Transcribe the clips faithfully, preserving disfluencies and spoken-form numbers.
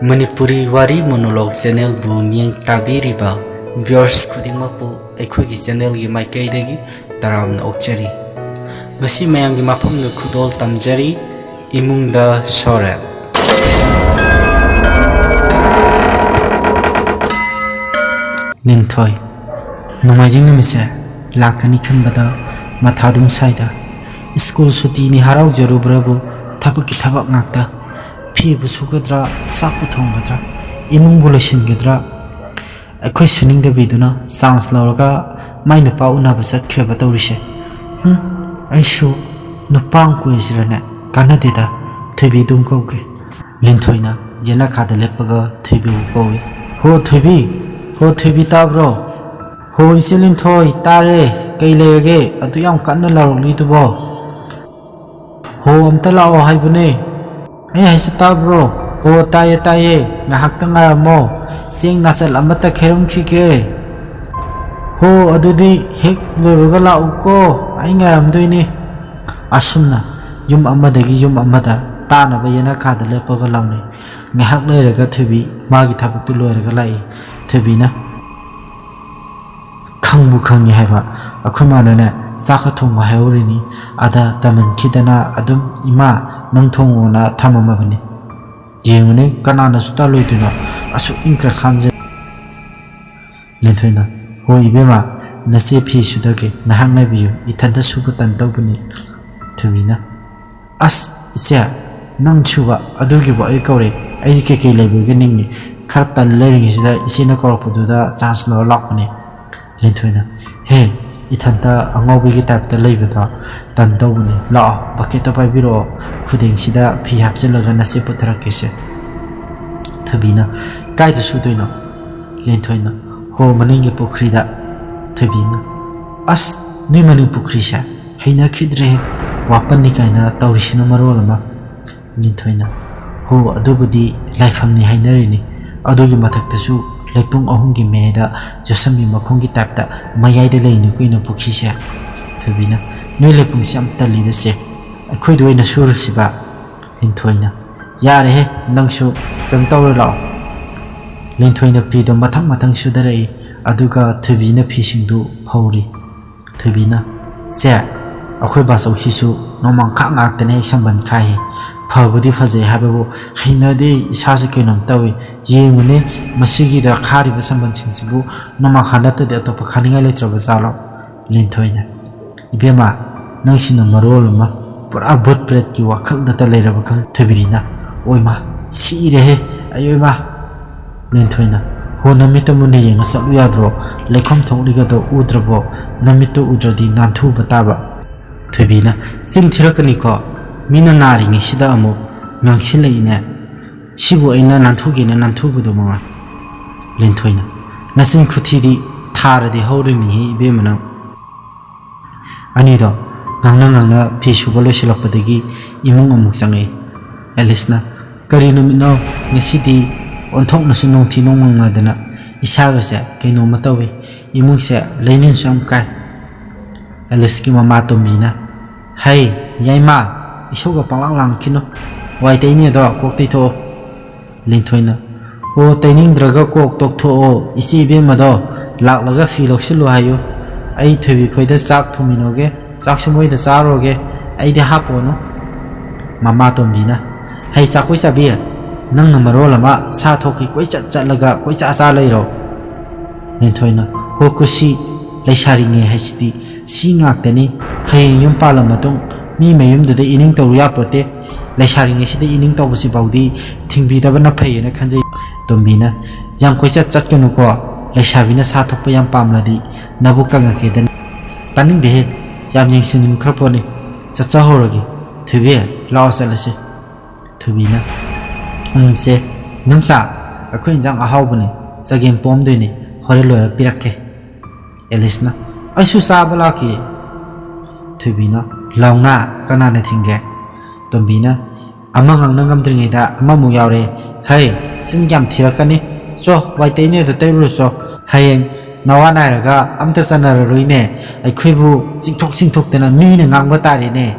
ꯃꯅꯤꯄꯨꯔꯤ ꯋꯥꯔꯤ ꯃꯣꯅꯣꯂꯣꯒ ꯆꯦꯅꯦꯜꯕꯨ ꯃꯤꯠꯌꯦꯡ ꯇꯥꯕꯤꯔꯤꯕ ꯚ꯭ꯌꯨꯋꯔꯁ ꯈꯨꯗꯤꯡꯃꯛꯄꯨ ꯑꯩꯈꯣꯏꯒꯤ ꯆꯦꯅꯦꯜꯒꯤ ꯃꯥꯏꯀꯩꯗꯒꯤ ꯇꯔꯥꯝꯅ ꯑꯣꯛꯆꯔꯤ꯫ ꯉꯁꯤ ꯃꯌꯥꯝꯒꯤ ꯃꯐꯝꯗ ꯈꯨꯗꯣꯜ ꯇꯝꯖꯔꯤ, ꯏꯃꯨꯡꯗ ꯁꯣꯔꯦꯜ꯫ ꯂꯤꯟꯊꯣꯏ, ꯅꯣꯡꯃꯥꯏꯖꯤꯡ ꯅꯨꯃꯤꯠꯁꯦ ꯂꯥꯛꯀꯅꯤ ꯈꯟꯕꯗ ꯃꯊꯥ ꯑꯗꯨꯝ ꯁꯥꯏꯗ꯫ ꯁ꯭ꯀꯨꯜ ꯁꯨꯇꯤꯅꯤ ꯍꯔꯥꯎꯖꯔꯨꯕ꯭ꯔꯕꯨ ꯊꯕꯛꯀꯤ ꯊꯕꯛ ꯉꯥꯛꯇ꯫ ꯐꯤꯕꯨ ꯁꯨꯒꯗ꯭ꯔꯥ, ꯆꯥꯛꯄꯨ ꯊꯣꯡꯒꯗ꯭ꯔꯥ, ꯏꯃꯨꯡꯕꯨ ꯂꯣꯏꯁꯤꯟꯒꯗ꯭ꯔꯥ? ꯑꯩꯈꯣꯏ ꯁꯨꯅꯤꯡꯗꯕꯤꯗꯨꯅ ꯆꯥꯟꯁ ꯂꯧꯔꯒ ꯃꯥꯏ ꯅꯨꯄꯥ ꯎꯅꯕ ꯆꯠꯈ꯭ꯔꯦꯕ ꯇꯧꯔꯤꯁꯦ꯫ ꯍꯨꯝ, ꯑꯩꯁꯨ ꯅꯨꯄꯥ ꯑꯃ ꯀꯣꯏꯁꯤꯔꯅꯦ? ꯀꯥꯟꯅꯗꯦꯗ, ꯊꯣꯏꯕꯤ ꯑꯗꯨꯝ ꯀꯧꯒꯦ꯫ ꯂꯤꯟꯊꯣꯏꯅ ꯌꯦꯅꯈꯥꯗ ꯂꯦꯞꯄꯒ ꯊꯣꯏꯕꯤꯕꯨ ꯀꯧꯏ꯫ "ꯍꯣ ꯊꯣꯏꯕꯤ, ꯍꯣ ꯊꯣꯏꯕꯤ, ꯇꯥꯕ꯭ꯔꯣ? ꯍꯣ ꯏꯆꯦ ꯂꯤꯟꯊꯣꯏ, ꯇꯥꯔꯦ꯫ ꯀꯩ ꯂꯩꯔꯒꯦ ꯑꯗꯨ ꯌꯥꯝ ꯀꯟꯅ ꯂꯥꯎꯔꯛꯂꯤꯗꯨꯕꯣ? ꯍꯣ ꯑꯝꯇ ꯂꯥꯛꯑꯣ ꯍꯥꯏꯕꯅꯦ꯫ ꯑꯩ ꯍꯥꯏꯁꯦ ꯇꯥꯕ꯭ꯔꯣ? ꯍꯣ ꯇꯥꯏꯌꯦ ꯇꯥꯏꯌꯦ, ꯉꯥꯏꯍꯥꯛꯇ ꯉꯥꯏꯔꯝꯃꯣ꯫ ꯆꯦꯡ ꯅꯥꯆꯜ ꯑꯃꯇ ꯈꯦꯔꯝꯈꯤꯒꯦ꯫ ꯍꯣ ꯑꯗꯨꯗꯤ ꯍꯦꯛ ꯂꯣꯏꯕꯒ ꯂꯥꯛꯎꯀꯣ, ꯑꯩ ꯉꯥꯏꯔꯝꯗꯣꯏꯅꯤ꯫" ꯑꯁꯨꯝꯅ ꯌꯨꯝ ꯑꯃꯗꯒꯤ ꯌꯨꯝ ꯑꯃꯗ ꯇꯥꯅꯕ ꯌꯦꯅꯈꯥꯗ ꯂꯦꯞꯄꯒ ꯂꯥꯎꯅꯩ꯫ ꯉꯥꯏꯍꯥꯛ ꯂꯩꯔꯒ ꯊꯣꯏꯕꯤ ꯃꯥꯒꯤ ꯊꯕꯛꯇꯨ ꯂꯣꯏꯔꯒ ꯂꯥꯛꯏ꯫ ꯊꯣꯏꯕꯤꯅ, "ꯈꯪꯕꯨ ꯈꯪꯉꯤ ꯍꯥꯏꯕ, ꯑꯩꯈꯣꯏ ꯃꯥꯅꯅꯦ ꯆꯥꯛꯀ ꯊꯣꯡꯕ ꯍꯥꯏꯍꯧꯔꯤꯅꯤ, ꯑꯗ ꯇꯝꯃꯟꯈꯤꯗꯅ ꯑꯗꯨꯝ 'ꯏꯃꯥ ꯅꯪ ꯊꯣꯡꯉꯣꯅ' ꯊꯝꯃꯝꯃꯕꯅꯤ꯫ ꯌꯦꯡꯉꯨꯅꯦ, ꯀꯅꯥꯅ ꯁꯨꯇꯥ ꯂꯣꯏꯗꯣꯏꯅꯣ? ꯑꯁꯨꯛ ꯏꯪꯈ꯭ꯔꯀꯥꯟꯁꯤꯗ꯫" ꯂꯤꯟꯊꯣꯏꯅ, "ꯍꯣꯏ ꯏꯕꯦꯝꯃ, ꯅꯆꯦ ꯐꯤ ꯁꯨꯗꯒꯦ, ꯉꯥꯏꯍꯥꯛ ꯉꯥꯏꯕꯤꯌꯨ, ꯏꯊꯟꯇ ꯁꯨꯕ ꯇꯟ ꯇꯧꯕꯅꯤ꯫" ꯊꯣꯏꯕꯤꯅ, "ꯑꯁ ꯏꯆꯦ, ꯅꯪ ꯁꯨꯕ ꯑꯗꯨꯒꯤꯕꯨ ꯑꯩ ꯀꯧꯔꯦ? ꯑꯩꯗꯤ ꯀꯩꯀꯩ ꯂꯩꯕꯒꯦ ꯅꯤꯡꯉꯤ, ꯈꯔ ꯇꯜ ꯂꯩꯔꯤꯉꯩꯁꯤꯗ ꯏꯆꯦꯅ ꯀꯧꯔꯛꯄꯗꯨꯗ ꯆꯥꯟꯁ ꯂꯧꯔ ꯂꯥꯛꯄꯅꯦ꯫" ꯂꯤꯟꯊꯣꯏꯅ, "ꯍꯦ, ꯏꯊꯟꯇ ꯑꯉꯥꯎꯕꯤꯒꯤ ꯇꯥꯏꯞꯇ ꯂꯩꯕꯗꯣ ꯇꯟ ꯇꯧꯕꯅꯤ꯫ ꯂꯥꯛꯑꯣ, ꯕꯛꯀꯦꯠꯇꯣ ꯄꯥꯏꯕꯤꯔꯛꯑꯣ, ꯈꯨꯗꯦꯡꯁꯤꯗ ꯐꯤ ꯍꯥꯞꯆꯤꯜꯂꯒ ꯅꯆꯦ ꯄꯨꯊꯔꯛꯀꯦꯁꯦ꯫" ꯊꯣꯏꯕꯤꯅ, "ꯀꯥꯏꯗ ꯁꯨꯗꯣꯏꯅꯣ?" ꯂꯤꯟꯊꯣꯏꯅ, "ꯍꯣ, ꯃꯅꯤꯡꯒꯤ ꯄꯨꯈ꯭ꯔꯤꯗ꯫" ꯊꯣꯏꯕꯤꯅ, "ꯑꯁ, ꯅꯣꯏ ꯃꯅꯤꯡ ꯄꯨꯈ꯭ꯔꯤꯁꯦ ꯍꯩꯅꯈꯤꯗ꯭ꯔꯦ, ꯋꯥꯄꯟꯅꯤ ꯀꯥꯏꯅ ꯇꯧꯔꯤꯁꯤꯅ ꯃꯔꯣꯜ ꯑꯃ꯫" ꯂꯤꯟꯊꯣꯏꯅ, "ꯍꯣ, ꯑꯗꯨꯕꯨꯗꯤ ꯂꯥꯏꯐꯝꯅꯤ ꯍꯥꯏꯅꯔꯤꯅꯤ, ꯑꯗꯨꯒꯤ ꯃꯊꯛꯇꯁꯨ ꯂꯩꯄꯨꯡ ꯑꯍꯨꯝꯒꯤ ꯃꯌꯥꯏꯗ ꯌꯣꯠꯁꯟꯕꯤ ꯃꯈꯣꯡꯒꯤ ꯇꯥꯏꯞꯇ ꯃꯌꯥꯏꯗ ꯂꯩꯅꯤ ꯀꯩꯅꯣ ꯄꯨꯈ꯭ꯔꯤꯁꯦ꯫" ꯊꯣꯏꯕꯤꯅ, "ꯅꯣꯏ ꯂꯩꯄꯨꯡꯁꯦ ꯌꯥꯝ ꯇꯜꯂꯤꯗ ꯁꯦ, ꯑꯩꯈꯣꯏꯗ ꯑꯣꯏꯅ ꯁꯨꯔꯨꯁꯤꯕ꯫" ꯂꯤꯟꯊꯣꯏꯅ, "ꯌꯥꯔꯦꯍꯦ, ꯅꯪꯁꯨ ꯀꯩꯝ ꯇꯧꯔꯣꯏ, ꯂꯥꯛꯑꯣ"꯫ ꯂꯤꯟꯊꯣꯏꯅ ꯐꯤꯗꯣ ꯃꯊꯪ ꯃꯊꯪ ꯁꯨꯗꯔꯛꯏ, ꯑꯗꯨꯒ ꯊꯣꯏꯕꯤꯅ ꯐꯤꯁꯤꯡꯗꯨ ꯐꯧꯔꯤ꯫ ꯊꯣꯏꯕꯤꯅ, "ꯁꯦ, ꯑꯩꯈꯣꯏ ꯕꯥꯆꯧꯁꯤꯁꯨ ꯅꯣꯡꯃꯥꯡꯈꯥ ꯉꯥꯛꯇꯅꯦ ꯍꯦꯛ ꯁꯝꯕꯟ ꯈꯥꯏꯍꯦ꯫ ꯐꯕꯨꯗꯤ ꯐꯖꯩ ꯍꯥꯏꯕꯕꯨ ꯍꯩꯅꯗꯦ, ꯏꯁꯥꯁꯦ ꯀꯩꯅꯣꯝ ꯇꯧꯏ꯫ ꯌꯦꯡꯉꯨꯅꯦ, ꯃꯁꯤꯒꯤꯗ ꯈꯥꯔꯤꯕ ꯁꯝꯕꯟꯁꯤꯡꯁꯤꯕꯨ ꯅꯣꯡꯃꯥꯡꯈꯥ ꯅꯠꯇꯗꯤ ꯑꯇꯣꯞꯄ ꯈꯥꯅꯤꯡꯉꯥꯏ ꯂꯩꯇ꯭ꯔꯕ ꯖꯥꯠꯂꯣ?" ꯂꯤꯟꯊꯣꯏꯅ, "ꯏꯕꯦꯝꯃ, ꯅꯪꯁꯤꯅ ꯃꯔꯣꯜ ꯑꯃ ꯄꯨꯔꯥ ꯚꯨꯠ ꯄ꯭ꯔꯦꯠꯀꯤ ꯋꯥꯈꯜꯗꯇ ꯂꯩꯔꯕ ꯈꯪ"꯫ ꯊꯣꯏꯕꯤꯅ, "ꯑꯣꯏꯃ, ꯁꯤꯔꯦꯍꯦ, ꯑꯩ ꯑꯣꯏꯃ"꯫ ꯂꯤꯟꯊꯣꯏꯅ, "ꯍꯣ, ꯅꯃꯤꯠꯇꯣ ꯃꯨꯟꯅ ꯌꯦꯡꯉ ꯆꯠꯂꯨ ꯌꯥꯗ꯭ꯔꯣ? ꯂꯩꯈꯣꯝ ꯊꯣꯛꯂꯤꯒꯗꯣ ꯎꯗ꯭ꯔꯕꯣ? ꯅꯃꯤꯠꯇꯣ ꯎꯗ꯭ꯔꯗꯤ ꯅꯥꯟꯊꯨꯕ ꯇꯥꯕ"꯫ ꯊꯣꯏꯕꯤꯅ, "ꯆꯤꯟ ꯊꯤꯔꯛꯀꯅꯤꯀꯣ, ꯃꯤꯅ ꯅꯥꯔꯤꯉꯩꯁꯤꯗ ꯑꯃꯨꯛ ꯉꯥꯡꯁꯤꯜꯂꯛꯏꯅꯦ꯫ ꯁꯤꯕꯨ ꯑꯩꯅ ꯅꯥꯟꯊꯨꯒꯦꯅ ꯅꯥꯟꯊꯨꯕꯗꯣ ꯃꯉꯥꯏ"꯫ ꯂꯤꯟꯊꯣꯏꯅ, "ꯅꯆꯤꯟ ꯈꯨꯊꯤꯗꯤ ꯊꯥꯔꯗꯤ ꯍꯧꯔꯅꯤꯍꯦ ꯏꯕꯦꯝꯃ ꯅꯪ"꯫ ꯑꯅꯤꯗꯣ ꯉꯥꯡꯅ ꯉꯥꯡꯅ ꯐꯤ ꯁꯨꯕ ꯂꯣꯏꯁꯤꯜꯂꯛꯄꯗꯒꯤ ꯏꯃꯨꯡ ꯑꯃꯨꯛ ꯆꯪꯉꯛꯏ꯫ ꯑꯦꯂꯤꯁꯅ, "ꯀꯔꯤ ꯅꯨꯃꯤꯠꯅꯣ ꯉꯁꯤꯗꯤ? ꯑꯣꯟꯊꯣꯛꯅꯁꯨ ꯅꯣꯡꯊꯤ ꯅꯣꯡꯃꯪꯅꯗꯅ ꯏꯁꯥꯒꯁꯦ ꯀꯩꯅꯣꯝꯃ ꯇꯧꯏ꯫ ꯏꯃꯨꯡꯁꯦ ꯂꯩꯅꯤꯟꯁꯨ ꯌꯥꯝ ꯀꯥꯏ"꯫ ꯑꯦꯂꯤꯁꯀꯤ ꯃꯃꯥ ꯇꯣꯝꯕꯤꯅ, "ꯍꯩ, ꯌꯥꯏꯃ, ꯏꯁꯧꯒ ꯄꯪꯂꯥꯡ ꯂꯥꯡꯈꯤꯅꯨ꯫ ꯋꯥꯏ ꯇꯩꯅꯦꯗꯣ ꯀꯣꯛ ꯇꯩꯊꯣꯛꯑꯣ"꯫ ꯂꯤꯟꯊꯣꯏꯅ, "ꯑꯣ, ꯇꯩꯅꯤꯡꯗ꯭ꯔꯒ ꯀꯣꯛ ꯇꯣꯛꯊꯣꯛꯑꯣ꯫ ꯏꯆꯦ ꯏꯕꯦꯝꯃꯗꯣ ꯂꯥꯛꯂꯒ ꯐꯤ ꯂꯧꯁꯤꯜꯂꯨ ꯍꯥꯏꯌꯨ꯫ ꯑꯩ ꯊꯣꯏꯕꯤ ꯈꯣꯏꯗ ꯆꯥꯛ ꯊꯣꯡꯃꯤꯟꯅꯧꯒꯦ꯫ ꯆꯥꯛꯁꯨ ꯃꯣꯏꯗ ꯆꯥꯔꯨꯔꯒꯦ꯫ ꯑꯩꯗꯤ ꯍꯥꯞꯄꯣꯅꯨ"꯫ ꯃꯃꯥ ꯇꯣꯝꯕꯤꯅ, "ꯍꯩ ꯆꯥꯛꯈꯣꯏ ꯆꯥꯕꯤ, ꯅꯪꯅ ꯃꯔꯣꯜ ꯑꯃ ꯁꯥ ꯊꯣꯛꯈꯤ ꯀꯣꯏꯆꯠ ꯆꯠꯂꯒ ꯀꯣꯏꯆꯥ ꯆꯥ ꯂꯩꯔꯣ"꯫ ꯂꯤꯟꯊꯣꯏꯅ, "ꯍꯣ ꯀꯨꯁꯤ, ꯂꯩꯁꯥꯔꯤꯉꯩ ꯍꯥꯏꯁꯤꯗꯤ ꯁꯤ ꯉꯥꯛꯇꯅꯤ꯫ ꯍꯌꯦꯡ ꯌꯨꯝ ꯄꯥꯜꯂ ꯃꯇꯨꯡ ꯃꯤ ꯃꯌꯨꯝꯗꯨꯗ ꯏꯅꯤꯡ ꯇꯧꯔꯨ ꯌꯥꯄꯣꯠꯇꯦ꯫ ꯂꯩꯁꯥꯔꯤꯉꯩꯁꯤꯗ ꯏꯅꯤꯡ ꯇꯧꯕꯁꯤꯐꯥꯎꯗꯤ ꯊꯤꯡꯕꯤꯗꯕꯅ ꯐꯩꯌꯦꯅ ꯈꯟꯖꯩ"꯫ ꯇꯣꯝꯕꯤꯅ, "ꯌꯥꯝ ꯀꯣꯏꯆꯠ ꯆꯠꯀꯅꯨꯀꯣ, ꯂꯩꯁꯥꯕꯤꯅ ꯁꯥ ꯊꯣꯛꯄ ꯌꯥꯝ ꯄꯥꯝꯂꯗꯤ ꯅꯕꯨꯛ ꯀꯪꯉꯛꯀꯦꯗꯅ"꯫ "ꯇꯥꯅꯤꯡꯗꯦꯍꯦ, ꯌꯥꯝ ꯌꯦꯡꯁꯤꯟꯅꯤꯡꯈ꯭ꯔ ꯄꯣꯠꯅꯤ꯫ ꯆꯠꯆꯍꯧꯔꯒꯦ꯫ ꯊꯣꯏꯕꯤ, ꯂꯥꯛꯑꯣ ꯆꯠꯂꯁꯤ"꯫ ꯊꯣꯏꯕꯤꯅ, "ꯎꯝ ꯆꯦ, ꯏꯅꯝꯆꯥ, ꯑꯩꯈꯣꯏ ꯏꯟꯖꯥꯡ ꯑꯍꯥꯎꯕꯅꯤ, ꯆꯒꯦꯝ ꯄꯣꯝꯗꯣꯏꯅꯤ, ꯍꯣꯔꯦꯟ ꯂꯣꯏꯔ ꯄꯤꯔꯛꯀꯦ"꯫ ꯑꯦꯂꯤꯁꯅ, "ꯑꯩꯁꯨ ꯆꯥꯕ ꯂꯥꯛꯀꯦ"꯫ ꯊꯣꯏꯕꯤꯅ, "ꯂꯥꯎꯅ, ꯀꯅꯥꯅ ꯊꯤꯡꯒꯦ"꯫ ꯇꯣꯝꯕꯤꯅ, "ꯑꯃ ꯉꯥꯡꯅ ꯉꯝꯗ꯭ꯔꯤꯉꯩꯗ ꯑꯃꯃꯨꯛ ꯌꯥꯎꯔꯦ꯫ ꯍꯩ, ꯆꯤꯟ ꯀꯌꯥꯝ ꯊꯤꯔꯛꯀꯅꯤ? ꯆꯣ, ꯋꯥꯏ ꯇꯩꯅꯦꯗꯣ ꯇꯩꯔꯨꯔꯣ ꯆꯣ꯫ ꯍꯌꯦꯡ ꯅꯋꯥ ꯅꯥꯏꯔꯒ ꯑꯝꯇ ꯆꯟꯅꯔꯔꯣꯏꯅꯦ꯫ ꯑꯩꯈꯣꯏꯕꯨ ꯆꯤꯡꯊꯣꯛ ꯆꯤꯡꯊꯣꯛꯇꯅ ꯃꯤꯅ ꯉꯥꯡꯕ ꯇꯥꯔꯦꯅꯦ"꯫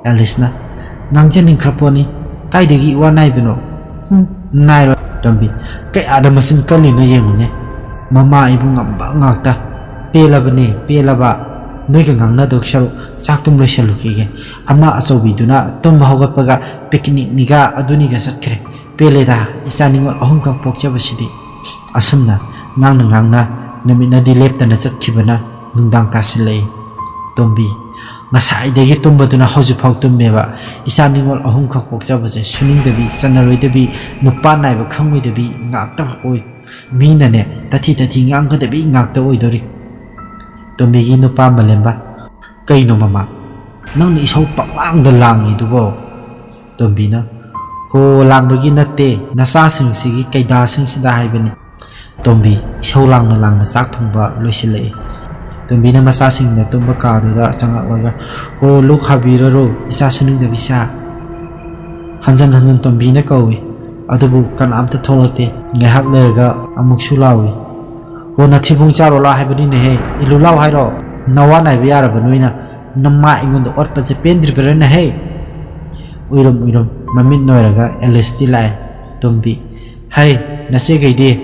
ꯑꯦꯂꯤꯁꯅ, ꯉꯥꯡꯖꯅꯤꯡꯈ꯭ꯔ ꯄꯣꯠꯅꯤ꯫ ꯀꯥꯏꯗꯒꯤ ꯏꯋꯥ ꯅꯥꯏꯕꯅꯣ? ꯍꯨꯝ, ꯅꯥꯏꯔꯣꯏ꯫ ꯇꯣꯝꯕꯤ, ꯀꯌꯥꯗ ꯃꯆꯤꯟ ꯀꯜꯂꯤꯅꯣ ꯌꯦꯡꯉꯨꯅꯦ꯫ ꯃꯃꯥ ꯑꯩꯕꯨ ꯉꯝꯕ ꯉꯥꯛꯇ꯫ ꯄꯦꯜꯂꯕꯅꯦ, ꯄꯦꯜꯂꯕ꯫ ꯅꯣꯏꯒ ꯉꯥꯡꯅꯗꯧ ꯁꯔꯨꯛ ꯆꯥꯛꯇꯨꯝ ꯂꯣꯏꯁꯜꯂꯨꯈꯤꯒꯦ꯫ ꯑꯃ ꯑꯆꯧꯕꯤꯗꯨꯅ ꯇꯨꯝꯕ ꯍꯧꯒꯠꯄꯒ ꯄꯤꯛꯅꯤꯛꯅꯤꯒ ꯑꯗꯨꯅꯤꯒ ꯆꯠꯈ꯭ꯔꯦ꯫ ꯄꯦꯜꯂꯦꯗ, ꯏꯆꯥ ꯅꯤꯉꯣꯜ ꯑꯍꯨꯝꯈꯛ ꯄꯣꯛꯆꯕꯁꯤꯗꯤ꯫ ꯑꯁꯨꯝꯅ ꯉꯥꯡꯅ ꯉꯥꯡꯅ ꯅꯨꯃꯤꯠꯅꯗꯤ ꯂꯦꯞꯇꯅ ꯆꯠꯈꯤꯕꯅ ꯅꯨꯡꯗꯥꯡ ꯇꯥꯁꯤꯜꯂꯛꯏ꯫ ꯇꯣꯝꯕꯤ, ꯉꯁꯥꯏꯗꯒꯤ ꯇꯨꯝꯕꯗꯨꯅ ꯍꯧꯖꯤꯛꯐꯥꯎ ꯇꯨꯝꯃꯦꯕ꯫ ꯏꯆꯥ ꯅꯤꯉꯣꯜ ꯑꯍꯨꯝꯈꯛ ꯄꯣꯛꯆꯕꯁꯦ ꯁꯨꯅꯤꯡꯗꯕꯤ, ꯆꯟꯅꯔꯣꯏꯗꯕꯤ, ꯅꯨꯄꯥ ꯅꯥꯏꯕ ꯈꯪꯉꯣꯏꯗꯕꯤ ꯉꯥꯛꯇ ꯑꯣꯏ꯫ ꯃꯤꯅꯅꯦ ꯇꯊꯤ ꯇꯊꯤ ꯉꯥꯡꯒꯗꯕꯤ ꯉꯥꯛꯇ ꯑꯣꯏꯗꯣꯔꯤ꯫ ꯇꯣꯝꯕꯤꯒꯤ ꯅꯨꯄꯥ ꯃꯂꯦꯝꯕ, "ꯀꯩꯅꯣ ꯃꯃꯥ, ꯅꯪꯅ ꯏꯁꯧ ꯄꯪꯂꯥꯡꯗ ꯂꯥꯡꯉꯤꯗꯨꯕꯣ?" ꯇꯣꯝꯕꯤꯅ, "ꯍꯣ, ꯂꯥꯡꯕꯒꯤ ꯅꯠꯇꯦ, ꯅꯆꯥꯁꯤꯡꯁꯤꯒꯤ ꯀꯩꯗꯥꯁꯤꯡꯁꯤꯗ ꯍꯥꯏꯕꯅꯤ꯫" ꯇꯣꯝꯕꯤ ꯏꯁꯧ ꯂꯥꯡꯅ ꯂꯥꯡꯅ ꯆꯥꯛ ꯊꯣꯡꯕ ꯂꯣꯏꯁꯤꯜꯂꯛꯏ꯫ ꯇꯣꯝꯕꯤꯅ ꯃꯆꯥꯁꯤꯡꯅ ꯇꯨꯝꯕ ꯀꯥꯗꯨꯗ ꯆꯪꯉꯛꯂꯒ, "ꯍꯣ, ꯂꯣꯛ ꯍꯥꯕꯤꯔꯔꯣ, ꯏꯆꯥ ꯁꯨꯅꯤꯡꯗꯕꯤ ꯁꯥ꯫" ꯍꯟꯖꯟ ꯍꯟꯖꯟ ꯇꯣꯝꯕꯤꯅ ꯀꯧꯏ, ꯑꯗꯨꯕꯨ ꯀꯅꯥꯝꯇ ꯊꯣꯛꯂꯛꯇꯦ꯫ ꯉꯥꯏꯍꯥꯛ ꯂꯩꯔꯒ ꯑꯃꯨꯛꯁꯨ ꯂꯥꯎꯏ, "ꯍꯣ, ꯅꯊꯤꯕꯣꯡ ꯆꯥꯔꯣ ꯂꯥꯎ ꯍꯥꯏꯕꯅꯤꯅꯦꯍꯦ, ꯏꯜꯂꯨ ꯂꯥꯎ ꯍꯥꯏꯔꯣ? ꯅꯋꯥ ꯅꯥꯏꯕ ꯌꯥꯔꯕ ꯅꯣꯏꯅ ꯅꯃꯥ ꯑꯩꯉꯣꯟꯗ ꯑꯣꯠꯄꯁꯦ ꯄꯦꯟꯗ꯭ꯔꯤꯕ꯭ꯔꯥꯅꯦꯍꯦ?" ꯎꯏꯔꯨꯝ ꯎꯏꯔꯨꯝ ꯃꯃꯤꯠ ꯅꯣꯏꯔꯒ ꯑꯦꯂꯤꯁꯇꯤ ꯂꯥꯛꯑꯦ꯫ ꯇꯣꯝꯕꯤ, "ꯍꯩ, ꯅꯆꯦꯈꯩꯗꯤ?"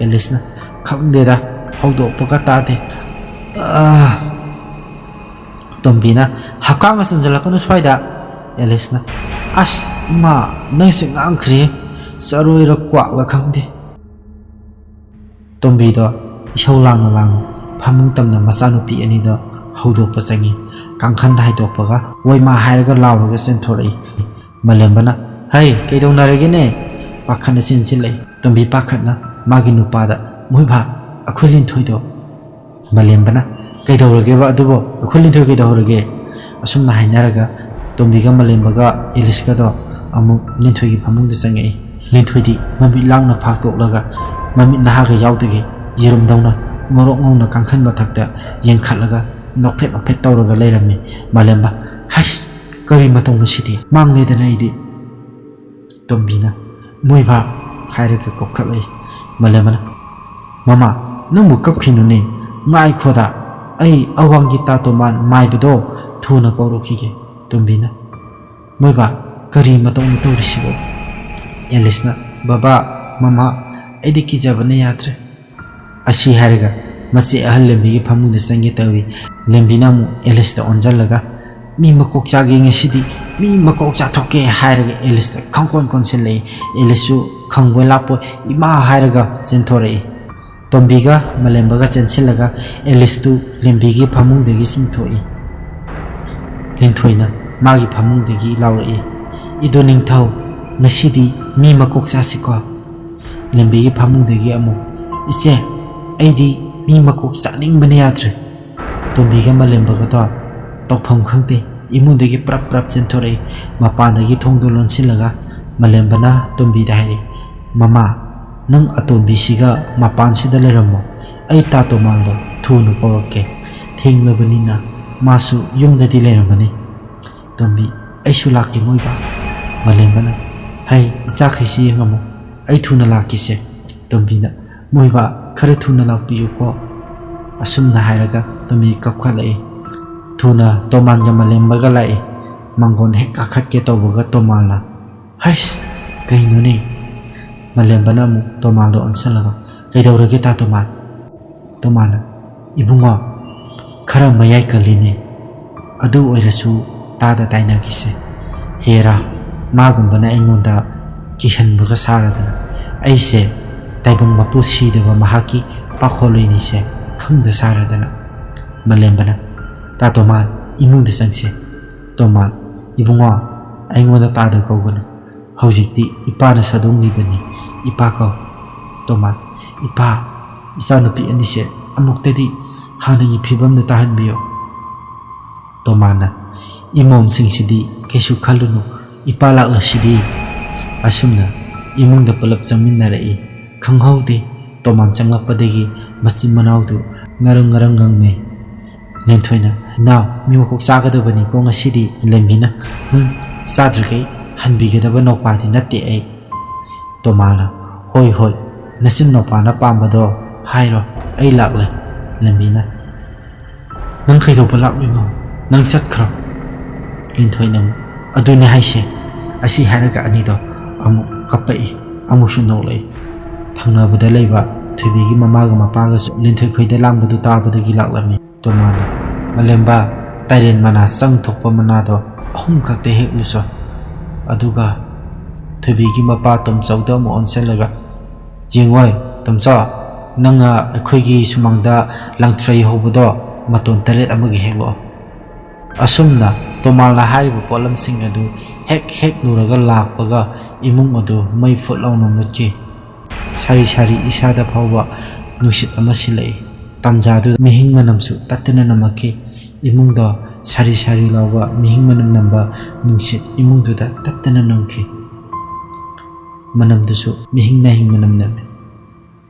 ꯑꯦꯂꯤꯁꯅ, "ꯈꯪꯗꯦꯗ, ꯍꯧꯗꯣꯛꯄꯒ ꯇꯥꯗꯦ꯫" ꯑꯥ꯫ ꯇꯣꯝꯕꯤꯅ, "ꯍꯛꯀꯥꯡꯒ ꯆꯟꯁꯤꯜꯂꯛꯀꯅꯨ ꯁ꯭ꯋꯥꯏꯗ꯫" ꯑꯦꯂꯤꯁꯅ, "ꯑꯁ, ꯏꯃꯥ, ꯅꯪꯁꯦ ꯉꯥꯡꯈ꯭ꯔꯦ꯫ ꯆꯔꯣꯏꯔ ꯀ꯭ꯋꯥꯛꯂ ꯈꯪꯗꯦ꯫" ꯇꯣꯝꯕꯤꯗꯣ ꯏꯁꯧ ꯂꯥꯡꯅ ꯂꯥꯡꯅ ꯐꯃꯨꯡ ꯇꯝꯅ ꯃꯆꯥꯅꯨꯄꯤ ꯑꯅꯤꯗꯣ ꯍꯧꯗꯣꯛꯄ ꯆꯪꯉꯤ꯫ ꯀꯥꯡꯈꯟꯗ ꯍꯥꯏꯗꯣꯛꯄꯒ ꯋꯥꯏꯃꯥ ꯍꯥꯏꯔꯒ ꯂꯥꯎꯔꯒ ꯆꯦꯟꯊꯣꯔꯛꯏ꯫ ꯃꯂꯦꯝꯕꯅ, "ꯍꯩ, ꯀꯩꯗꯧꯅꯔꯒꯦꯅꯦ?" ꯄꯥꯈꯠꯅ ꯆꯦꯟꯁꯤꯜꯂꯛꯏ꯫ ꯇꯣꯝꯕꯤ ꯄꯥꯈꯠꯅ ꯃꯥꯒꯤ ꯅꯨꯄꯥꯗ, "ꯃꯣꯏꯕꯥ, ꯑꯩꯈꯣꯏ ꯂꯤꯟꯊꯣꯏꯗꯣ꯫" ꯃꯂꯦꯝꯕꯅ, "ꯀꯩꯗꯧꯔꯒꯦꯕ ꯑꯗꯨꯕꯣ? ꯑꯩꯈꯣꯏ ꯂꯤꯟꯊꯣꯏ ꯀꯩꯗꯧꯔꯒꯦ?" ꯑꯁꯨꯝꯅ ꯍꯥꯏꯅꯔꯒ ꯇꯣꯝꯕꯤꯒ ꯃꯂꯦꯝꯕꯒ ꯑꯦꯂꯤꯁꯀꯗꯣ ꯑꯃꯨꯛ ꯂꯤꯟꯊꯣꯏꯒꯤ ꯐꯃꯨꯡꯗ ꯆꯪꯉꯛꯏ꯫ ꯂꯤꯟꯊꯣꯏꯗꯤ ꯃꯃꯤꯠ ꯂꯥꯡꯅ ꯐꯥꯛꯇꯣꯛꯂꯒ ꯃꯃꯤꯠ ꯅꯍꯥꯒ ꯌꯥꯎꯗꯒꯩ ꯌꯦꯔꯨꯝꯗꯧꯅ ꯉꯧꯔꯣꯛ ꯉꯧꯅ ꯀꯥꯡꯈꯟ ꯃꯊꯛꯇ ꯌꯦꯡꯈꯠꯂꯒ ꯅꯣꯛꯐꯦꯠ ꯅꯣꯛꯐꯦꯠ ꯇꯧꯔꯒ ꯂꯩꯔꯝꯃꯤ꯫ ꯃꯂꯦꯝꯕ, "ꯍꯩꯁ, ꯀꯔꯤ ꯃꯇꯧꯅꯣ ꯁꯤꯗꯤ? ꯃꯥꯡꯂꯦꯗꯅ ꯑꯩꯗꯤ꯫" ꯇꯣꯝꯕꯤꯅ, "ꯃꯣꯏꯕꯥ" ꯍꯥꯏꯔꯒ ꯀꯧꯈꯠꯂꯛꯏ꯫ ꯃꯂꯦꯝꯕꯅ, "ꯃꯃꯥ, ꯅꯪꯕꯨ ꯀꯞꯈꯤꯅꯨꯅꯦ, ꯉꯥꯏꯈꯣꯗ, ꯑꯩ ꯑꯋꯥꯡꯒꯤ ꯇꯥ ꯇꯣꯃꯥꯟ ꯃꯥꯏꯕꯗꯣ ꯊꯨꯅ ꯀꯧꯔꯛꯈꯤꯒꯦ꯫" ꯇꯣꯝꯕꯤꯅ, "ꯃꯣꯏꯕꯥ, ꯀꯔꯤ ꯃꯇꯧꯅꯣ ꯇꯧꯔꯤꯁꯤꯕꯣ?" ꯑꯦꯂꯤꯁꯅ, "ꯕꯕꯥ, ꯃꯃꯥ, ꯑꯩꯗꯤ ꯀꯤꯖꯕꯅ ꯌꯥꯗ꯭ꯔꯦ"꯫ ꯑꯁꯤ ꯍꯥꯏꯔꯒ ꯃꯆꯦ ꯑꯍꯜ ꯂꯦꯝꯕꯤꯒꯤ ꯐꯃꯨꯡꯗ ꯆꯪꯒꯦ ꯇꯧꯏ꯫ ꯂꯦꯝꯕꯤꯅ ꯑꯃꯨꯛ ꯑꯦꯂꯤꯁꯇ ꯑꯣꯟꯁꯤꯜꯂꯒ, "ꯃꯤ ꯃꯀꯣꯛ ꯆꯥꯒꯦ ꯉꯁꯤꯗꯤ, ꯃꯤ ꯃꯀꯣꯛ ꯆꯥꯊꯣꯛꯀꯦ" ꯍꯥꯏꯔꯒ ꯑꯦꯂꯤꯁꯇ ꯈꯪꯀꯣꯟ ꯀꯣꯟꯁꯤꯜꯂꯛꯏ꯫ ꯑꯦꯂꯤꯁꯁꯨ ꯈꯪꯕꯣꯏ ꯂꯥꯛꯄꯣꯏ "ꯏꯃꯥ" ꯍꯥꯏꯔꯒ ꯆꯦꯟꯊꯣꯔꯛꯏ꯫ ꯇꯣꯝꯕꯤꯒ ꯃꯂꯦꯝꯕꯒ ꯆꯦꯟꯁꯤꯜꯂꯒ ꯑꯦꯂꯤꯁꯇꯨ ꯂꯦꯝꯕꯤꯒꯤ ꯐꯃꯨꯡꯗꯒꯤ ꯆꯤꯡꯊꯣꯛꯏ꯫ ꯂꯤꯟꯊꯣꯏꯅ ꯃꯥꯒꯤ ꯐꯃꯨꯡꯗꯒꯤ ꯂꯥꯎꯔꯛꯏ, "ꯏꯗꯣ ꯅꯤꯡꯊꯧ, ꯉꯁꯤꯗꯤ ꯃꯤ ꯃꯀꯣꯛ ꯆꯥꯁꯤꯀꯣ"꯫ ꯂꯦꯝꯕꯤꯒꯤ ꯐꯃꯨꯡꯗꯒꯤ ꯑꯃꯨꯛ, "ꯏꯆꯦ, ꯑꯩꯗꯤ ꯃꯤ ꯃꯀꯣꯛ ꯆꯥꯅꯤꯡꯕꯅ ꯌꯥꯗ꯭ꯔꯦ"꯫ ꯇꯣꯝꯕꯤꯒ ꯃꯂꯦꯝꯕꯒꯗꯣ ꯇꯧꯐꯝ ꯈꯪꯗꯦ, ꯏꯃꯨꯡꯗꯒꯤ ꯄ꯭ꯔꯞ ꯄ꯭ꯔꯞ ꯆꯦꯟꯊꯣꯔꯛꯏ꯫ ꯃꯄꯥꯟꯗꯒꯤ ꯊꯣꯡꯗꯣ ꯂꯣꯟꯁꯤꯜꯂꯒ ꯃꯂꯦꯝꯕꯅ ꯇꯣꯝꯕꯤꯗ ꯍꯥꯏꯔꯛꯏ, "ꯃꯃꯥ, ꯅꯪ ꯑꯇꯣꯝꯕꯤꯁꯤꯒ ꯃꯄꯥꯟꯁꯤꯗ ꯂꯩꯔꯝꯃꯣ, ꯑꯩ ꯇꯥ ꯇꯣꯃꯥꯜꯗꯣ ꯊꯨꯅ ꯀꯧꯔꯛꯀꯦ꯫ ꯊꯦꯡꯂꯕꯅꯤꯅ ꯃꯥꯁꯨ ꯌꯨꯝꯗꯗꯤ ꯂꯩꯔꯝꯃꯅꯤ"꯫ ꯇꯣꯝꯕꯤ, "ꯑꯩꯁꯨ ꯂꯥꯛꯀꯦ ꯃꯣꯏꯕꯥ"꯫ ꯃꯂꯦꯝꯕꯅ, "ꯍꯩ, ꯏꯆꯥꯈꯩꯁꯤ ꯌꯦꯡꯉꯝꯃꯣ, ꯑꯩ ꯊꯨꯅ ꯂꯥꯛꯀꯦꯁꯦ"꯫ ꯇꯣꯝꯕꯤꯅ, "ꯃꯣꯏꯕꯥ, ꯈꯔ ꯊꯨꯅ ꯂꯥꯛꯄꯤꯌꯨꯀꯣ"꯫ ꯑꯁꯨꯝꯅ ꯍꯥꯏꯔꯒ ꯇꯣꯝꯕꯤ ꯀꯞꯈꯠꯂꯛꯏ꯫ ꯊꯨꯅ ꯇꯣꯃꯥꯟꯒ ꯃꯂꯦꯝꯕꯒ ꯂꯥꯛꯏ꯫ ꯃꯥꯡꯒꯣꯟ ꯍꯦꯛ ꯀꯥꯈꯠꯀꯦ ꯇꯧꯕꯒ ꯇꯣꯃꯥꯟꯅ, "ꯍꯩꯁ, ꯀꯩꯅꯣꯅꯦ?" ꯃꯂꯦꯝꯕꯅ ꯑꯃꯨꯛ ꯇꯣꯃꯥꯟꯗ ꯑꯣꯟꯁꯤꯜꯂꯒ, "ꯀꯩꯗꯧꯔꯒꯦ ꯇꯥ ꯇꯣꯃꯥꯟ?" ꯇꯣꯃꯥꯟꯅ, "ꯏꯕꯨꯡꯉꯣ, ꯈꯔ ꯃꯌꯥꯏ ꯀꯜꯂꯤꯅꯦ꯫ ꯑꯗꯨ ꯑꯣꯏꯔꯁꯨ ꯇꯥꯗ ꯇꯥꯏꯅꯈꯤꯁꯦ꯫ ꯍꯦꯔꯥ, ꯃꯥꯒꯨꯝꯕꯅ ꯑꯩꯉꯣꯟꯗ ꯀꯤꯍꯟꯕꯒ ꯁꯥꯔꯗꯅ, ꯑꯩꯁꯦ ꯇꯥꯏꯕꯪ ꯃꯄꯨ ꯁꯤꯗꯕ ꯃꯍꯥꯛꯀꯤ ꯄꯥꯈꯣꯜꯂꯣꯏꯅꯤꯁꯦ ꯈꯪꯗ ꯁꯥꯔꯗꯅ"꯫ ꯃꯂꯦꯝꯕꯅ, "ꯇꯥ ꯇꯣꯃꯥꯟ, ꯏꯃꯨꯡꯗ ꯆꯪꯁꯦ"꯫ ꯇꯣꯃꯥꯟ, "ꯏꯕꯨꯡꯉꯣ, ꯑꯩꯉꯣꯟꯗ ꯇꯥꯗ ꯀꯧꯒꯅꯨ꯫ ꯍꯧꯖꯤꯛꯇꯤ ꯏꯄꯥꯅ ꯁꯥꯗꯣꯡꯂꯤꯕꯅꯤ, ꯏꯄꯥ ꯀꯧ"꯫ ꯇꯣꯃꯥꯟ, "ꯏꯄꯥ, ꯏꯆꯥꯅꯨꯄꯤ ꯑꯅꯤꯁꯦ ꯑꯃꯨꯛꯇꯗꯤ ꯍꯥꯟꯅꯒꯤ ꯐꯤꯕꯝꯗ ꯇꯥꯍꯟꯕꯤꯌꯨ"꯫ ꯇꯣꯃꯥꯟꯅ, "ꯏꯃꯣꯝꯁꯤꯡꯁꯤꯗꯤ ꯀꯩꯁꯨ ꯈꯜꯂꯨꯅꯨ, ꯏꯄꯥ ꯂꯥꯛꯂꯁꯤꯗꯤ"꯫ ꯑꯁꯨꯝꯅ ꯏꯃꯨꯡꯗ ꯄꯨꯂꯞ ꯆꯪꯃꯤꯟꯅꯔꯛꯏ꯫ ꯈꯪꯍꯧꯗꯦ, ꯇꯣꯃꯥꯟ ꯆꯪꯂꯛꯄꯗꯒꯤ ꯃꯆꯤꯟ ꯃꯅꯥꯎꯗꯨ ꯉꯔꯪ ꯉꯔꯪ ꯉꯪꯅꯩ꯫ ꯂꯦꯟꯊꯣꯏꯅ, "ꯏꯅꯥꯎ, ꯃꯤ ꯃꯀꯣꯛ ꯆꯥꯒꯗꯕꯅꯤꯀꯣ ꯉꯁꯤꯗꯤ"꯫ ꯂꯦꯝꯕꯤꯅ, "ꯍꯨꯝ, ꯆꯥꯗ꯭ꯔꯤꯈꯩ ꯍꯟꯕꯤꯒꯗꯕ ꯅꯧꯄꯥꯗꯤ ꯅꯠꯇꯦ ꯑꯩ"꯫ ꯇꯣꯃꯥꯟꯅ, "ꯍꯣꯏ ꯍꯣꯏ, ꯅꯆꯤꯟ ꯅꯧꯄꯥꯅ ꯄꯥꯝꯕꯗꯣ ꯍꯥꯏꯔꯣ, ꯑꯩ ꯂꯥꯛꯂꯦ"꯫ ꯂꯦꯝꯕꯤꯅ, "ꯅꯪ ꯀꯩꯗꯧꯕ ꯂꯥꯛꯂꯤꯅꯣ? ꯅꯪ ꯆꯠꯈ꯭ꯔꯣ"꯫ ꯂꯦꯟꯊꯣꯏꯅ ꯑꯃꯨꯛ, "ꯑꯗꯨꯅꯦ ꯍꯥꯏꯁꯦ"꯫ ꯑꯁꯤ ꯍꯥꯏꯔꯒ ꯑꯅꯤꯗꯣ ꯑꯃꯨꯛ ꯀꯞꯄꯛꯏ, ꯑꯃꯨꯛꯁꯨ ꯅꯣꯛꯂꯛꯏ꯫ ꯊꯪꯅꯕꯗ ꯂꯩꯕ ꯊꯣꯏꯕꯤꯒꯤ ꯃꯃꯥꯒ ꯃꯄꯥꯒꯁꯨ ꯂꯤꯟꯊꯣꯏ ꯈꯣꯏꯗ ꯂꯥꯡꯕꯗꯨ ꯇꯥꯕꯗꯒꯤ ꯂꯥꯛꯂꯝꯃꯤ꯫ ꯇꯣꯃꯥꯅ, "ꯃꯂꯦꯝꯕ, ꯇꯥꯏꯔꯦꯟ ꯃꯅꯥ ꯆꯪ ꯊꯣꯛꯄ ꯃꯅꯥꯗꯣ ꯑꯍꯨꯝ ꯈꯛꯇ ꯍꯦꯛꯂꯨꯁꯣ"꯫ ꯑꯗꯨꯒ ꯊꯣꯏꯕꯤꯒꯤ ꯃꯄꯥ ꯇꯣꯝꯆꯧꯗ ꯑꯃꯨꯛ ꯑꯣꯟꯁꯤꯜꯂꯒ, "ꯌꯦꯡꯉꯣꯏ, ꯇꯣꯝꯆꯧ, ꯅꯪꯅ ꯑꯩꯈꯣꯏꯒꯤ ꯁꯨꯃꯥꯡꯗ ꯂꯪꯊ꯭ꯔꯩ ꯍꯧꯕꯗꯣ ꯃꯇꯣꯟ ꯇꯔꯦꯠ ꯑꯃꯒꯤ ꯍꯦꯛꯂꯛꯑꯣ"꯫ ꯑꯁꯨꯝꯅ ꯇꯣꯃꯥꯜꯅ ꯍꯥꯏꯔꯤꯕ ꯄꯣꯠꯂꯝꯁꯤꯡ ꯑꯗꯨ ꯍꯦꯛ ꯍꯦꯛ ꯂꯨꯔꯒ ꯂꯥꯛꯄꯒ ꯏꯃꯨꯡ ꯑꯗꯨ ꯃꯩ ꯐꯨꯠ ꯂꯥꯎꯅ ꯃꯨꯠꯈꯤ꯫ ꯁꯥꯔꯤ ꯁꯥꯔꯤ ꯏꯁꯥꯗ ꯐꯥꯎꯕ ꯅꯨꯡꯁꯤꯠ ꯑꯃ ꯁꯤꯜꯂꯛꯏ꯫ ꯇꯥꯟꯖꯥꯗꯨꯗ ꯃꯤꯍꯤꯡ ꯃꯅꯝꯁꯨ ꯇꯠꯇꯅ ꯅꯝꯃꯛꯈꯤ꯫ ꯏꯃꯨꯡꯗꯣ ꯁꯥꯔꯤ ꯁꯥꯔꯤ ꯂꯥꯎꯕ ꯃꯤꯍꯤꯡ ꯃꯅꯝ ꯅꯝꯕ ꯅꯨꯡꯁꯤꯠ ꯏꯃꯨꯡꯗꯨꯗ ꯇꯠꯇꯅ ꯅꯝꯈꯤ꯫ ꯃꯅꯝꯗꯨꯁꯨ ꯃꯤꯍꯤꯡ ꯅꯥꯍꯤꯡ ꯃꯅꯝ ꯅꯝꯃꯤ꯫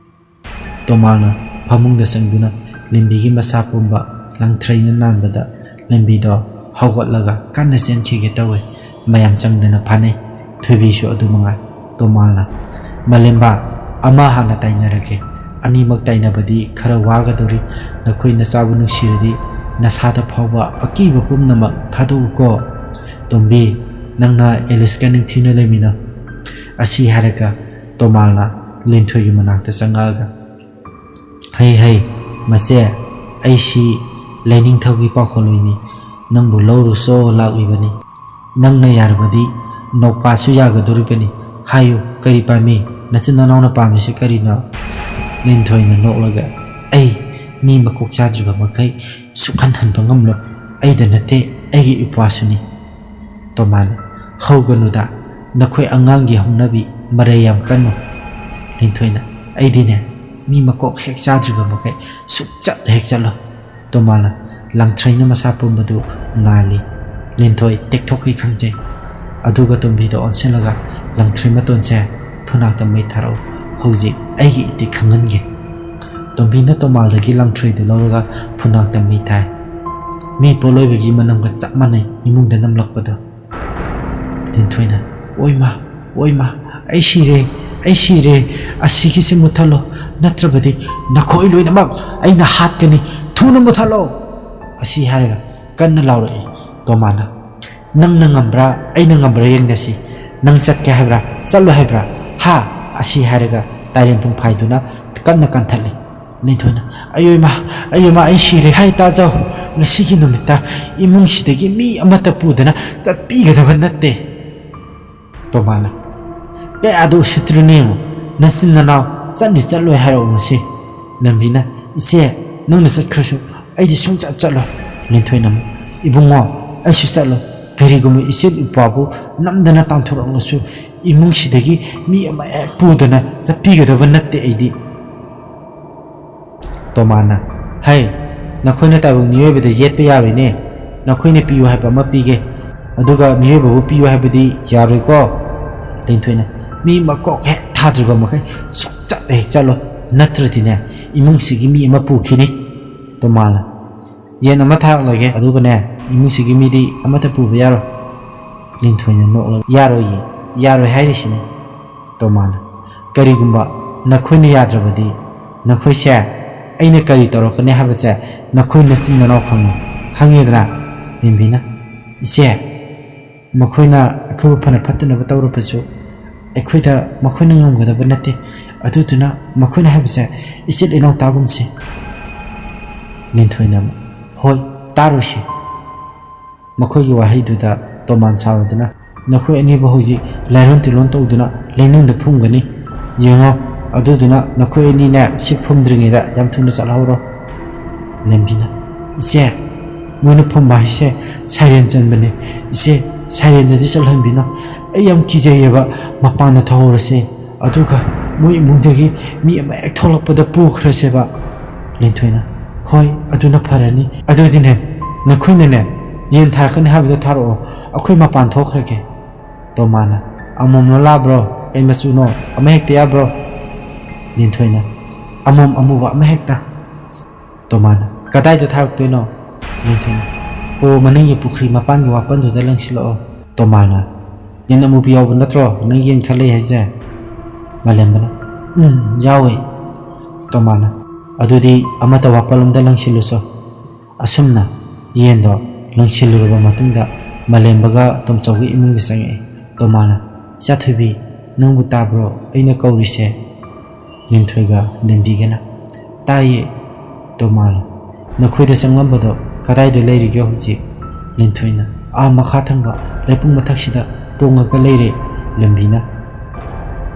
ꯇꯣꯃꯥꯜꯅ ꯐꯃꯨꯡꯗ ꯆꯪꯗꯨꯅ ꯂꯦꯝꯕꯤꯒꯤ ꯃꯁꯥ ꯄꯨꯝꯕ ꯂꯪꯊ꯭ꯔꯩꯅ ꯅꯥꯟꯕꯗ ꯂꯦꯝꯕꯤꯗꯣ ꯍꯧꯒꯠꯂꯒ ꯀꯟꯅ ꯆꯦꯟꯈꯤꯒꯦ ꯇꯧꯋꯦ꯫ ꯃꯌꯥꯝ ꯆꯪꯗꯅ ꯐꯥꯅꯩ꯫ ꯊꯣꯏꯕꯤꯁꯨ ꯑꯗꯨ ꯃꯉꯥꯏ꯫ ꯇꯣꯃꯥꯜꯅ, "ꯃꯂꯦꯝꯕ, ꯑꯃ ꯍꯥꯟꯅ ꯇꯥꯏꯅꯔꯒꯦ꯫ ꯑꯅꯤꯃꯛ ꯇꯥꯏꯅꯕꯗꯤ ꯈꯔ ꯋꯥꯒꯗꯧꯔꯤ꯫ ꯅꯈꯣꯏ ꯅꯆꯥꯕꯨ ꯅꯨꯡꯁꯤꯔꯗꯤ ꯅꯁꯥꯗ ꯐꯥꯎꯕ ꯑꯀꯤꯕ ꯄꯨꯝꯅꯃꯛ ꯊꯥꯗꯣꯛꯎꯀꯣ꯫ ꯇꯣꯝꯕꯤ, ꯅꯪꯅ ꯑꯦꯂꯤꯁꯀ ꯅꯤꯡꯊꯤꯅ ꯂꯩꯃꯤꯟꯅꯧ"꯫ ꯑꯁꯤ ꯍꯥꯏꯔꯒ ꯇꯣꯃꯥꯜꯅ ꯂꯤꯟꯊꯣꯏꯒꯤ ꯃꯅꯥꯛꯇ ꯆꯪꯉꯛꯑꯒ, "ꯍꯩ ꯍꯩ, ꯃꯆꯦ, ꯑꯩꯁꯤ ꯂꯩꯅꯤꯡꯊꯧꯒꯤ ꯄꯥꯎꯈꯣꯜꯂꯣꯏꯅꯤ꯫ ꯅꯪꯕꯨ ꯂꯧꯔꯨꯆꯣ ꯂꯥꯛꯂꯤꯕꯅꯤ꯫ ꯅꯪꯅ ꯌꯥꯔꯕꯗꯤ ꯅꯧꯄꯥꯁꯨ ꯌꯥꯒꯗꯧꯔꯤꯕꯅꯤ꯫ ꯍꯥꯏꯌꯨ, ꯀꯔꯤ ꯄꯥꯝꯃꯤ? ꯅꯆꯤꯟ ꯅꯅꯥꯎꯅ ꯄꯥꯝꯃꯤꯁꯤ ꯀꯔꯤꯅꯣ?" ꯂꯤꯟꯊꯣꯏꯅ ꯅꯣꯛꯂꯒ, "ꯑꯩ ꯃꯤ ꯃꯀꯣꯛ ꯆꯥꯗ꯭ꯔꯤꯕ ꯃꯈꯩ ꯁꯨꯛꯍꯟꯍꯟꯕ ꯉꯝꯂꯣꯏ꯫ ꯑꯩꯗ ꯅꯠꯇꯦ, ꯑꯩꯒꯤ ꯏꯄ꯭ꯋꯥꯁꯨꯅꯤ"꯫ ꯇꯣꯃꯥꯅ, "ꯍꯧꯒꯅꯨꯗ, ꯅꯈꯣꯏ ꯑꯉꯥꯡꯒꯤ ꯍꯧꯅꯕꯤ, ꯃꯔꯩ ꯌꯥꯝ ꯀꯟꯅꯨ"꯫ ꯂꯤꯟꯊꯣꯏꯅ, "ꯑꯩꯗꯤꯅꯦ, ꯃꯤ ꯃꯀꯣꯛ ꯍꯦꯛ ꯆꯥꯗ꯭ꯔꯤꯕ ꯃꯈꯩ ꯁꯨꯛꯆꯠ ꯍꯦꯛ ꯆꯠꯂꯣꯏ"꯫ ꯇꯣꯃꯥꯅ, "ꯂꯪꯊ꯭ꯔꯩꯅ ꯃꯁꯥ ꯄꯨꯝꯕꯗꯨ ꯅꯥꯜꯂꯤ"꯫ ꯂꯤꯟꯊꯣꯏ, "ꯇꯦꯛꯊꯣꯛꯈꯤ ꯈꯪꯖꯩ"꯫ ꯑꯗꯨꯒ ꯇꯣꯝꯕꯤꯗ ꯑꯣꯟꯁꯤꯜꯂꯒ, "ꯂꯪꯊ꯭ꯔꯩ ꯃꯇꯣꯟꯁꯦ ꯐꯨꯅꯥꯛꯇ ꯃꯩ ꯊꯥꯔꯛꯎ꯫ ꯍꯧꯖꯤꯛ ꯑꯩꯒꯤ ꯏꯇꯤꯛ ꯈꯪꯍꯟꯒꯦ"꯫ ꯇꯣꯝꯕꯤꯅ ꯇꯣꯃꯥꯜꯗꯒꯤ ꯂꯪꯊ꯭ꯔꯩꯗꯨ ꯂꯧꯔꯒ ꯐꯨꯅꯥꯛꯇ ꯃꯩ ꯊꯥꯏ꯫ ꯃꯤ ꯄꯣꯠꯂꯣꯏꯕꯒꯤ ꯃꯅꯝꯒ ꯆꯞ ꯃꯥꯟꯅꯩ ꯏꯃꯨꯡꯗ ꯅꯝꯂꯛꯄꯗꯣ꯫ ꯂꯤꯟꯊꯣꯏꯅ, "ꯑꯣꯏꯃ, ꯑꯣꯏꯃ, ꯑꯩ ꯁꯤꯔꯦ, ꯑꯩ ꯁꯤꯔꯦ, ꯑꯁꯤꯒꯤꯁꯦ ꯃꯨꯠꯊꯠꯂꯣ, ꯅꯠꯇ꯭ꯔꯕꯗꯤ ꯅꯈꯣꯏ ꯂꯣꯏꯅꯃꯛ ꯑꯩꯅ ꯍꯥꯠꯀꯅꯤ, ꯊꯨꯅ ꯃꯨꯠꯊꯠꯂꯣ!" ꯑꯁꯤ ꯍꯥꯏꯔꯒ ꯀꯟꯅ ꯂꯥꯎꯔꯛꯏ ꯇꯣꯃꯥꯅ꯫ "ꯅꯪꯅ ꯉꯝꯕ꯭ꯔꯥ, ꯑꯩꯅ ꯉꯝꯕ꯭ꯔꯥ ꯌꯦꯡꯅꯁꯤ꯫ ꯅꯪ ꯆꯠꯀꯦ ꯍꯥꯏꯕ꯭ꯔꯥ, ꯆꯠꯂꯣꯏ ꯍꯥꯏꯕ꯭ꯔꯥ? ꯍꯥ?" ꯑꯁꯤ ꯍꯥꯏꯔꯒ ꯇꯥꯏꯔꯦꯟ ꯄꯨꯡꯐꯥꯏꯗꯨꯅ ꯀꯟꯅ ꯀꯟꯊꯠꯂꯤ꯫ ꯂꯤꯟꯊꯣꯏꯅ, "ꯑꯌꯣꯏꯃ, ꯑꯌꯣꯏꯃ, ꯑꯩ ꯁꯤꯔꯦ꯫ ꯍꯥꯏ ꯇꯥꯖꯧ, ꯉꯁꯤꯒꯤ ꯅꯨꯃꯤꯠꯇ ꯏꯃꯨꯡꯁꯤꯗꯒꯤ ꯃꯤ ꯑꯃꯠꯇ ꯄꯨꯗꯅ ꯆꯠꯄꯤꯒꯗꯕ ꯅꯠꯇꯦ꯫" ꯇꯣꯃꯥꯅ, "ꯀꯌꯥꯗ ꯎꯁꯤꯠꯇ꯭ꯔꯤꯅꯣ ꯌꯦꯡꯉꯨ, ꯅꯆꯤꯟ ꯅꯅꯥꯎ ꯆꯠꯅꯤ ꯆꯠꯂꯣꯏ ꯍꯥꯏꯔꯛꯑꯣ ꯉꯁꯤ꯫" ꯂꯦꯝꯕꯤꯅ, "ꯏꯆꯦ, ꯅꯪꯅ ꯆꯠꯈ꯭ꯔꯁꯨ ꯑꯩꯗꯤ ꯁꯨꯡꯆꯠ ꯆꯠꯂꯣꯏ꯫" ꯂꯤꯟꯊꯣꯏꯅ ꯑꯃꯨꯛ, "ꯏꯕꯨꯡꯉꯣ, ꯑꯩꯁꯨ ꯆꯠꯂꯣꯏ꯫ ꯀꯔꯤꯒꯨꯝꯕ ꯏꯆꯦ ꯏꯄ꯭ꯋꯥꯕꯨ ꯅꯝꯗꯅ ꯇꯥꯟꯊꯣꯔꯛꯂꯁꯨ ꯏꯃꯨꯡꯁꯤꯗꯒꯤ ꯃꯤ ꯑꯃ ꯍꯦꯛ ꯄꯨꯗꯅ ꯆꯠꯄꯤꯒꯗꯕ ꯅꯠꯇꯦ ꯑꯩꯗꯤ꯫" ꯇꯣꯃꯥꯅ, "ꯍꯩ, ꯅꯈꯣꯏꯅ ꯇꯥꯏꯕꯪ ꯃꯤꯑꯣꯏꯕꯗ ꯌꯦꯠꯄ ꯌꯥꯔꯣꯏꯅꯦ꯫ ꯅꯈꯣꯏꯅ ꯄꯤꯌꯨ ꯍꯥꯏꯕ ꯑꯃ ꯄꯤꯒꯦ, ꯑꯗꯨꯒ ꯃꯤꯑꯣꯏꯕꯕꯨ ꯄꯤꯌꯨ ꯍꯥꯏꯕꯗꯤ ꯌꯥꯔꯣꯏꯀꯣ꯫" ꯂꯤꯟꯊꯣꯏꯅ, "ꯃꯤ ꯃꯀꯣꯛ ꯍꯦꯛ ꯊꯥꯗ꯭ꯔꯤꯕ ꯃꯈꯩ ꯁꯨꯡꯆꯠ ꯍꯦꯛ ꯆꯠꯂꯣꯏ, ꯅꯠꯇ꯭ꯔꯗꯤꯅꯦ ꯏꯃꯨꯡꯁꯤꯒꯤ ꯃꯤ ꯑꯃ ꯄꯨꯈꯤꯅꯤ꯫" ꯇꯣꯃꯥꯅ, "ꯌꯦꯟ ꯑꯃ ꯊꯥꯔꯛꯂꯒꯦ, ꯑꯗꯨꯒꯅꯦ ꯏꯃꯨꯡꯁꯤꯒꯤ ꯃꯤꯗꯤ ꯑꯃꯠꯇ ꯄꯨꯕ ꯌꯥꯔꯣꯏ꯫" ꯂꯤꯟꯊꯣꯏꯅ ꯅꯣꯛꯂꯒ, "ꯌꯥꯔꯣꯏꯌꯦ, ꯌꯥꯔꯣꯏ ꯍꯥꯏꯔꯤꯁꯤꯅꯦ꯫" ꯇꯣꯃꯥꯅ, "ꯀꯔꯤꯒꯨꯝꯕ ꯅꯈꯣꯏꯅ ꯌꯥꯗ꯭ꯔꯕꯗꯤ ꯅꯈꯣꯏꯁꯦ ꯑꯩꯅ ꯀꯔꯤ ꯇꯧꯔꯛꯀꯅꯤ ꯍꯥꯏꯕꯁꯦ ꯅꯈꯣꯏ ꯅꯆꯤꯟ ꯅꯅꯥꯎ ꯈꯪꯉꯨ, ꯈꯪꯉꯦꯗꯅ?" ꯂꯦꯝꯕꯤꯅ, "ꯏꯆꯦ, ꯃꯈꯣꯏꯅ ꯑꯩꯈꯣꯏꯕꯨ ꯐꯅ ꯐꯠꯇꯅꯕ ꯇꯧꯔꯕꯁꯨ ꯑꯩꯈꯣꯏꯗ ꯃꯈꯣꯏꯅ ꯉꯝꯒꯗꯕ ꯅꯠꯇꯦ꯫ ꯑꯗꯨꯗꯨꯅ ꯃꯈꯣꯏꯅ ꯍꯥꯏꯕꯁꯦ ꯏꯆꯤꯜ ꯏꯅꯥꯎ ꯇꯥꯒꯨꯝꯁꯤ꯫" ꯂꯤꯟꯊꯣꯏꯅ ꯑꯃꯨꯛ, "ꯍꯣꯏ, ꯇꯥꯔꯣꯏꯁꯤ꯫" ꯃꯈꯣꯏꯒꯤ ꯋꯥꯍꯩꯗꯨꯗ ꯇꯣꯃꯥꯟ ꯁꯥꯎꯔꯗꯨꯅ, "ꯅꯈꯣꯏ ꯑꯅꯤꯕꯨ ꯍꯧꯖꯤꯛ ꯂꯥꯏꯔꯣꯟ ꯇꯤꯂꯣꯟ ꯇꯧꯗꯨꯅ ꯂꯩꯅꯨꯡꯗ ꯐꯨꯝꯒꯅꯤ꯫ ꯌꯦꯡꯉꯣ, ꯑꯗꯨꯗꯨꯅ ꯅꯈꯣꯏ ꯑꯅꯤꯅꯦ ꯁꯤ ꯐꯨꯝꯗ꯭ꯔꯤꯉꯩꯗ ꯌꯥꯝ ꯊꯨꯅ ꯆꯠꯍꯧꯔꯣ꯫" ꯂꯦꯝꯕꯤꯅ, "ꯏꯆꯦ, ꯃꯣꯏꯅ ꯐꯨꯝꯕ ꯍꯥꯏꯁꯦ ꯁꯥꯏꯔꯦꯟ ꯆꯟꯕꯅꯦ꯫ ꯏꯆꯦ, ꯁꯥꯏꯔꯦꯟꯗꯗꯤ ꯆꯠꯍꯟꯕꯤꯅꯣ꯫ ꯑꯩ ꯌꯥꯝ ꯀꯤꯖꯩꯌꯦꯕ, ꯃꯄꯥꯟꯗ ꯊꯧꯍꯧꯔꯁꯦ꯫ ꯑꯗꯨꯒ ꯃꯣꯏ ꯏꯃꯨꯡꯗꯒꯤ ꯃꯤ ꯑꯃ ꯍꯦꯛ ꯊꯣꯛꯂꯛꯄꯗ ꯄꯨꯈ꯭ꯔꯁꯦꯕ꯫" ꯂꯤꯟꯊꯣꯏꯅ, "ꯍꯣꯏ, ꯑꯗꯨꯅ ꯐꯔꯅꯤ꯫ ꯑꯗꯨꯗꯤꯅꯦ, ꯅꯈꯣꯏꯅꯅꯦ ꯌꯦꯟ ꯊꯥꯔꯛꯀꯅꯤ ꯍꯥꯏꯕꯗꯣ ꯊꯥꯔꯛꯑꯣ, ꯑꯩꯈꯣꯏ ꯃꯄꯥꯟ ꯊꯣꯛꯈ꯭ꯔꯒꯦ꯫" ꯇꯣꯃꯥꯅ, "ꯑꯃꯣꯝꯂꯣ ꯂꯥꯕ꯭ꯔꯣ? ꯀꯩ ꯃꯆꯨꯅꯣ? ꯑꯃ ꯍꯦꯛꯇ ꯌꯥꯕ꯭ꯔꯣ?" ꯂꯤꯟꯊꯣꯏꯅ, "ꯑꯃꯣꯝ ꯑꯃꯨꯕ ꯑꯃ ꯍꯦꯛꯇ꯫" ꯇꯣꯃꯥꯅ, "ꯀꯗꯥꯏꯗ ꯊꯥꯔꯛꯇꯣꯏꯅꯣ?" ꯂꯤꯟꯊꯣꯏꯅ, "ꯍꯣ, ꯃꯅꯤꯡꯒꯤ ꯄꯨꯈ꯭ꯔꯤ ꯃꯄꯥꯟꯒꯤ ꯋꯥꯄꯟꯗꯨꯗ ꯂꯪꯁꯤꯜꯂꯛꯑꯣ꯫" ꯇꯣꯃꯥꯅ, "ꯌꯦꯟ ꯑꯃꯨꯕꯤ ꯌꯥꯎꯕ ꯅꯠꯇ꯭ꯔꯣ ꯅꯪ ꯌꯦꯟ ꯈꯔ ꯂꯩ ꯍꯥꯏꯁꯦ?" ꯉꯥꯂꯦꯝꯕꯅ, "ꯎꯝ, ꯌꯥꯎꯋꯦ꯫" ꯇꯣꯃꯥꯅ, "ꯑꯗꯨꯗꯤ ꯑꯃꯠꯇ ꯋꯥꯄꯜꯂꯣꯝꯗ ꯂꯪꯁꯤꯜꯂꯨꯁꯣ꯫" ꯑꯁꯨꯝꯅ ꯌꯦꯟꯗꯣ ꯂꯪꯁꯤꯜꯂꯨꯔꯕ ꯃꯇꯨꯡꯗ ꯃꯂꯦꯝꯕꯒ ꯇꯣꯝꯆꯧꯒꯤ ꯏꯃꯨꯡꯗ ꯆꯪꯉꯛꯑꯦ꯫ ꯇꯣꯃꯥꯅ, "ꯏꯆꯥ ꯊꯣꯏꯕꯤ, ꯅꯪꯕꯨ ꯇꯥꯕ꯭ꯔꯣ ꯑꯩꯅ ꯀꯧꯔꯤꯁꯦ?" ꯂꯤꯟꯊꯣꯏꯒ ꯂꯦꯝꯕꯤꯒꯅ, "ꯇꯥꯏꯌꯦ ꯇꯣꯃꯥꯅ꯫ ꯅꯈꯣꯏꯗ ꯆꯪꯂꯝꯕꯗꯣ ꯀꯗꯥꯏꯗ ꯂꯩꯔꯤꯒꯦ ꯍꯧꯖꯤꯛ?" ꯂꯤꯟꯊꯣꯏꯅ, "ꯑꯥ ꯃꯈꯥ ꯊꯪꯕ ꯂꯩꯄꯨꯡ ꯃꯊꯛꯁꯤꯗ ꯇꯣꯡꯉꯒ ꯂꯩꯔꯦ ꯂꯦꯝꯕꯤꯅ꯫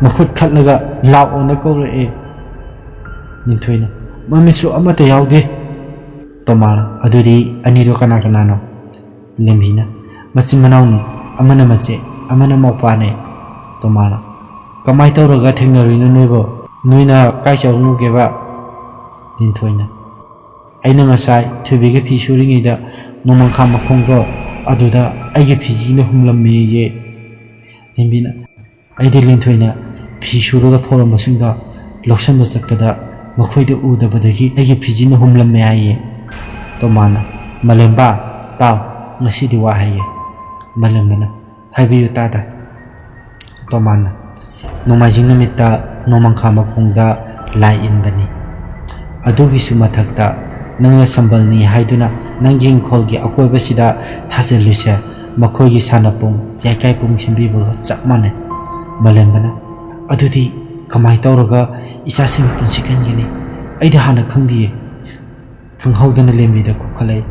ꯃꯈꯨꯠ ꯈꯠꯂꯒ ꯂꯥꯛꯑꯣꯅ ꯀꯧꯔꯛꯑꯦ꯫" ꯂꯤꯟꯊꯣꯏꯅ, "ꯃꯃꯤꯠꯁꯨ ꯑꯃꯠꯇ ꯌꯥꯎꯗꯦ꯫" ꯇꯣꯃꯥꯅ, "ꯑꯗꯨꯗꯤ ꯑꯅꯤꯗꯣ ꯀꯅꯥ ꯀꯅꯥꯅꯣ?" ꯂꯦꯝꯕꯤꯅ, "ꯃꯆꯤꯟ ꯃꯅꯥꯎꯅꯤ, ꯑꯃꯅ ꯃꯆꯦ, ꯑꯃꯅ ꯃꯧꯄꯥꯅꯦ꯫" ꯇꯣꯃꯥꯅ, "ꯀꯃꯥꯏ ꯇꯧꯔꯒ ꯊꯦꯡꯅꯔꯨꯏꯅꯣ ꯅꯣꯏꯕꯣ? ꯅꯣꯏꯅ ꯀꯥꯏ ꯆꯠꯂꯨꯒꯦꯕ?" ꯂꯤꯟꯊꯣꯏꯅ, "ꯑꯩꯅ ꯉꯁꯥꯏ ꯊꯣꯏꯕꯤꯒ ꯐꯤ ꯁꯨꯔꯤꯉꯩꯗ ꯅꯣꯡꯃꯪꯈꯥ ꯃꯈꯣꯡꯗꯣ ꯑꯗꯨꯗ ꯑꯩꯒꯤ ꯐꯤꯖꯤꯅ ꯍꯨꯝꯂꯝꯃꯦꯌꯦ꯫" ꯂꯦꯝꯕꯤꯅ, "ꯑꯩꯗꯤ ꯂꯤꯟꯊꯣꯏꯅ ꯐꯤ ꯁꯨꯔꯒ ꯐꯧꯔꯝꯕꯁꯤꯡꯗꯣ ꯂꯧꯁꯟꯕ ꯆꯠꯄꯗ ꯃꯈꯣꯏꯗ ꯎꯗꯕꯗꯒꯤ ꯑꯩꯒꯤ ꯐꯤꯖꯤꯅ ꯍꯨꯝꯂꯝꯃꯦ ꯍꯥꯏꯌꯦ꯫" ꯇꯣꯃꯥꯅ, "ꯃꯂꯦꯝꯕ, ꯇꯥꯎ, ꯉꯁꯤꯗꯤ ꯋꯥ ꯍꯥꯏꯒꯦ꯫" ꯃꯂꯦꯝꯕꯅ, "ꯍꯥꯏꯕꯤꯌꯨ ꯇꯥꯗ꯫" ꯇꯣꯃꯥꯅ, "ꯅꯣꯡꯃꯥꯏꯖꯤꯡ ꯅꯨꯃꯤꯠꯇ ꯅꯣꯡꯃꯪꯈꯥ ꯃꯈꯣꯡꯗ ꯂꯥꯏ ꯏꯟꯕꯅꯤ꯫ ꯑꯗꯨꯒꯤꯁꯨ ꯃꯊꯛꯇ ꯅꯪꯅ ꯁꯝꯕꯜꯅꯤ ꯍꯥꯏꯗꯨꯅ ꯅꯪꯒꯤ ꯏꯪꯈꯣꯜꯒꯤ ꯑꯀꯣꯏꯕꯁꯤꯗ ꯊꯥꯖꯤꯜꯂꯤꯁꯦ ꯃꯈꯣꯏꯒꯤ ꯁꯥꯟꯅꯄꯨꯡ, ꯌꯥꯏꯀꯥꯏꯄꯨꯡ ꯁꯦꯝꯕꯤꯕꯒ ꯆꯞ ꯃꯥꯟꯅꯩ꯫" ꯃꯂꯦꯝꯕꯅ, "ꯑꯗꯨꯗꯤ ꯀꯃꯥꯏ ꯇꯧꯔꯒ ꯏꯆꯥꯁꯤꯡꯒꯤ ꯄꯨꯟꯁꯤ ꯀꯟꯒꯅꯤ? ꯑꯩꯗꯤ ꯍꯥꯟꯅ ꯈꯪꯗꯤꯌꯦ꯫" ꯈꯪꯍꯧꯗꯅ ꯂꯦꯝꯕꯤꯗ ꯀꯨꯞꯈꯠꯂꯛꯏ꯫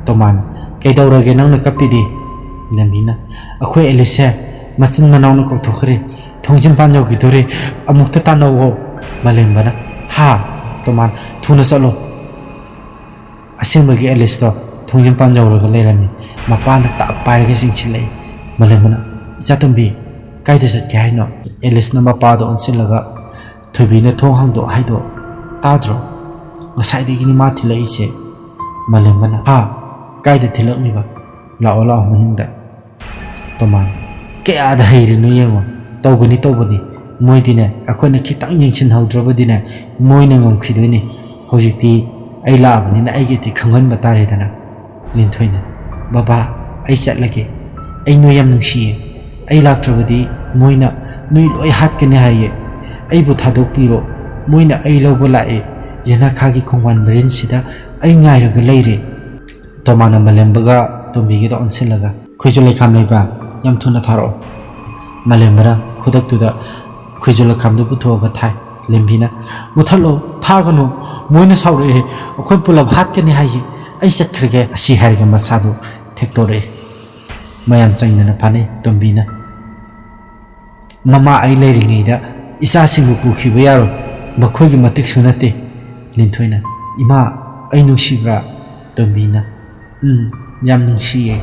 ꯇꯣꯃꯥꯅ, "ꯀꯩꯗꯧꯔꯒꯦ ꯅꯪꯅ ꯀꯞꯄꯤꯗꯤ?" ꯂꯦꯝꯕꯤꯅ, "ꯑꯩꯈꯣꯏ ꯑꯦꯂꯤꯁꯁꯦ ꯃꯆꯤꯟ ꯃꯅꯥꯎꯅ ꯀꯧꯊꯣꯛꯈ꯭ꯔꯦ꯫ ꯊꯣꯡꯖꯤꯟ ꯄꯥꯟ ꯌꯧꯈꯤꯗꯣꯔꯦ꯫ ꯑꯃꯨꯛꯇ ꯇꯥꯟꯅꯧꯋꯣ꯫" ꯃꯂꯦꯝꯕꯅ, "ꯍꯥ?" ꯇꯣꯃꯥꯅ, "ꯊꯨꯅ ꯆꯠꯂꯣ꯫ ꯑꯁꯦꯡꯕꯒꯤ ꯑꯦꯂꯤꯁꯇꯣ ꯊꯣꯡꯖꯤꯟ ꯄꯥꯟ ꯌꯧꯔꯒ ꯂꯩꯔꯝꯃꯤ꯫" ꯃꯄꯥꯅ ꯇꯥꯞ ꯄꯥꯏꯔꯒ ꯆꯤꯡꯁꯤꯜꯂꯛꯏ꯫ ꯃꯂꯦꯝꯕꯅ, "ꯏꯆꯥꯇꯣꯝꯕꯤ, ꯀꯥꯏꯗ ꯆꯠꯀꯦ ꯍꯥꯏꯅꯣ?" ꯑꯦꯂꯤꯁꯅ ꯃꯄꯥꯗ ꯑꯣꯟꯁꯤꯜꯂꯒ, "ꯊꯣꯏꯕꯤꯅ ꯊꯣꯡ ꯍꯥꯡꯗꯣꯛ ꯍꯥꯏꯗꯣ ꯇꯥꯗ꯭ꯔꯣ? ꯉꯁꯥꯏꯗꯒꯤꯅꯤ ꯃꯥ ꯊꯤꯜꯂꯛꯏꯁꯦ꯫" ꯃꯂꯦꯝꯕꯅ, "ꯍꯥ? ꯀꯥꯏꯗ ꯊꯤꯜꯂꯛꯂꯤꯕ? ꯂꯥꯛꯑꯣ, ꯂꯥꯛꯑꯣ ꯃꯅꯨꯡꯗ꯫" ꯇꯣꯃꯥꯟ, "ꯀꯌꯥꯗ ꯍꯩꯔꯤꯅꯣ ꯌꯦꯡꯉꯣ꯫ ꯇꯧꯕꯅꯤ, ꯇꯧꯕꯅꯤ꯫ ꯃꯣꯏꯗꯤꯅꯦ, ꯑꯩꯈꯣꯏꯅ ꯈꯤꯇꯪ ꯌꯦꯡꯁꯤꯟꯍꯧꯗ꯭ꯔꯕꯗꯤꯅꯦ, ꯃꯣꯏꯅ ꯉꯝꯈꯤꯗꯣꯏꯅꯤ꯫ ꯍꯧꯖꯤꯛꯇꯤ ꯑꯩ ꯂꯥꯛꯑꯕꯅꯤꯅ ꯑꯩꯒꯤꯗꯤ ꯈꯪꯍꯟꯕ ꯇꯥꯔꯦꯗꯅ꯫" ꯂꯤꯟꯊꯣꯏꯅ, "ꯕꯕꯥ, ꯑꯩ ꯆꯠꯂꯒꯦ꯫ ꯑꯩ ꯅꯣꯏ ꯌꯥꯝ ꯅꯨꯡꯁꯤꯌꯦ꯫ ꯑꯩ ꯂꯥꯛꯇ꯭ꯔꯕꯗꯤ ꯃꯣꯏꯅ ꯅꯣꯏ ꯂꯣꯏ ꯍꯥꯠꯀꯅꯤ ꯍꯥꯏꯌꯦ꯫ ꯑꯩꯕꯨ ꯊꯥꯗꯣꯛꯄꯤꯔꯣ꯫ ꯃꯣꯏꯅ ꯑꯩ ꯂꯧꯕ ꯂꯥꯛꯑꯦ꯫ ꯌꯦꯅꯈꯥꯒꯤ ꯈꯣꯡꯕꯥꯟ ꯃꯔꯤꯟꯁꯤꯗ ꯑꯩ ꯉꯥꯏꯔꯒ ꯂꯩꯔꯦ꯫" ꯇꯣꯃꯥꯟꯅ ꯃꯂꯦꯝꯕꯒ ꯇꯣꯝꯕꯤꯒꯤꯗ ꯑꯣꯟꯁꯤꯜꯂꯒ, "ꯈꯣꯏꯖꯨ ꯂꯩꯈꯥꯝ ꯂꯩꯕ꯭ꯔꯥ? ꯌꯥꯝ ꯊꯨꯅ ꯊꯥꯔꯛꯑꯣ"꯫ ꯃꯥꯂꯦꯝꯕꯅ ꯈꯨꯗꯛꯇꯨꯗ ꯈꯣꯏꯖꯨ ꯂꯩꯈꯥꯝꯗꯨ ꯄꯨꯊꯣꯛꯑꯒ ꯊꯥꯏ꯫ ꯂꯦꯝꯕꯤꯅ, "ꯃꯨꯊꯠꯂꯣ, ꯊꯥꯒꯅꯨ, ꯃꯣꯏꯅ ꯁꯥꯎꯔꯛꯑꯦ, ꯑꯩꯈꯣꯏ ꯄꯨꯂꯞ ꯍꯥꯠꯀꯅꯤ ꯍꯥꯏꯌꯦ, ꯑꯩ ꯆꯠꯈ꯭ꯔꯒꯦ"꯫ ꯑꯁꯤ ꯍꯥꯏꯔꯒ ꯃꯁꯥꯗꯨ ꯊꯦꯛꯇꯣꯔꯛꯑꯦ꯫ ꯃꯌꯥꯝ ꯆꯪꯗꯅ ꯐꯥꯅꯩ꯫ ꯇꯣꯝꯕꯤꯅ, "ꯃꯃꯥ ꯑꯩ ꯂꯩꯔꯤꯉꯩꯗ ꯏꯆꯥꯁꯤꯡꯕꯨ ꯄꯨꯈꯤꯕ ꯌꯥꯔꯣꯏ, ꯃꯈꯣꯏꯒꯤ ꯃꯇꯤꯛꯁꯨ ꯅꯠꯇꯦ"꯫ ꯂꯤꯟꯊꯣꯏꯅ, "ꯏꯃꯥ, ꯑꯩ ꯅꯨꯡꯁꯤꯕ꯭ꯔꯥ?" ꯇꯣꯝꯕꯤꯅ, "ꯎꯝ, ꯌꯥꯝ ꯅꯨꯡꯁꯤꯌꯦ꯫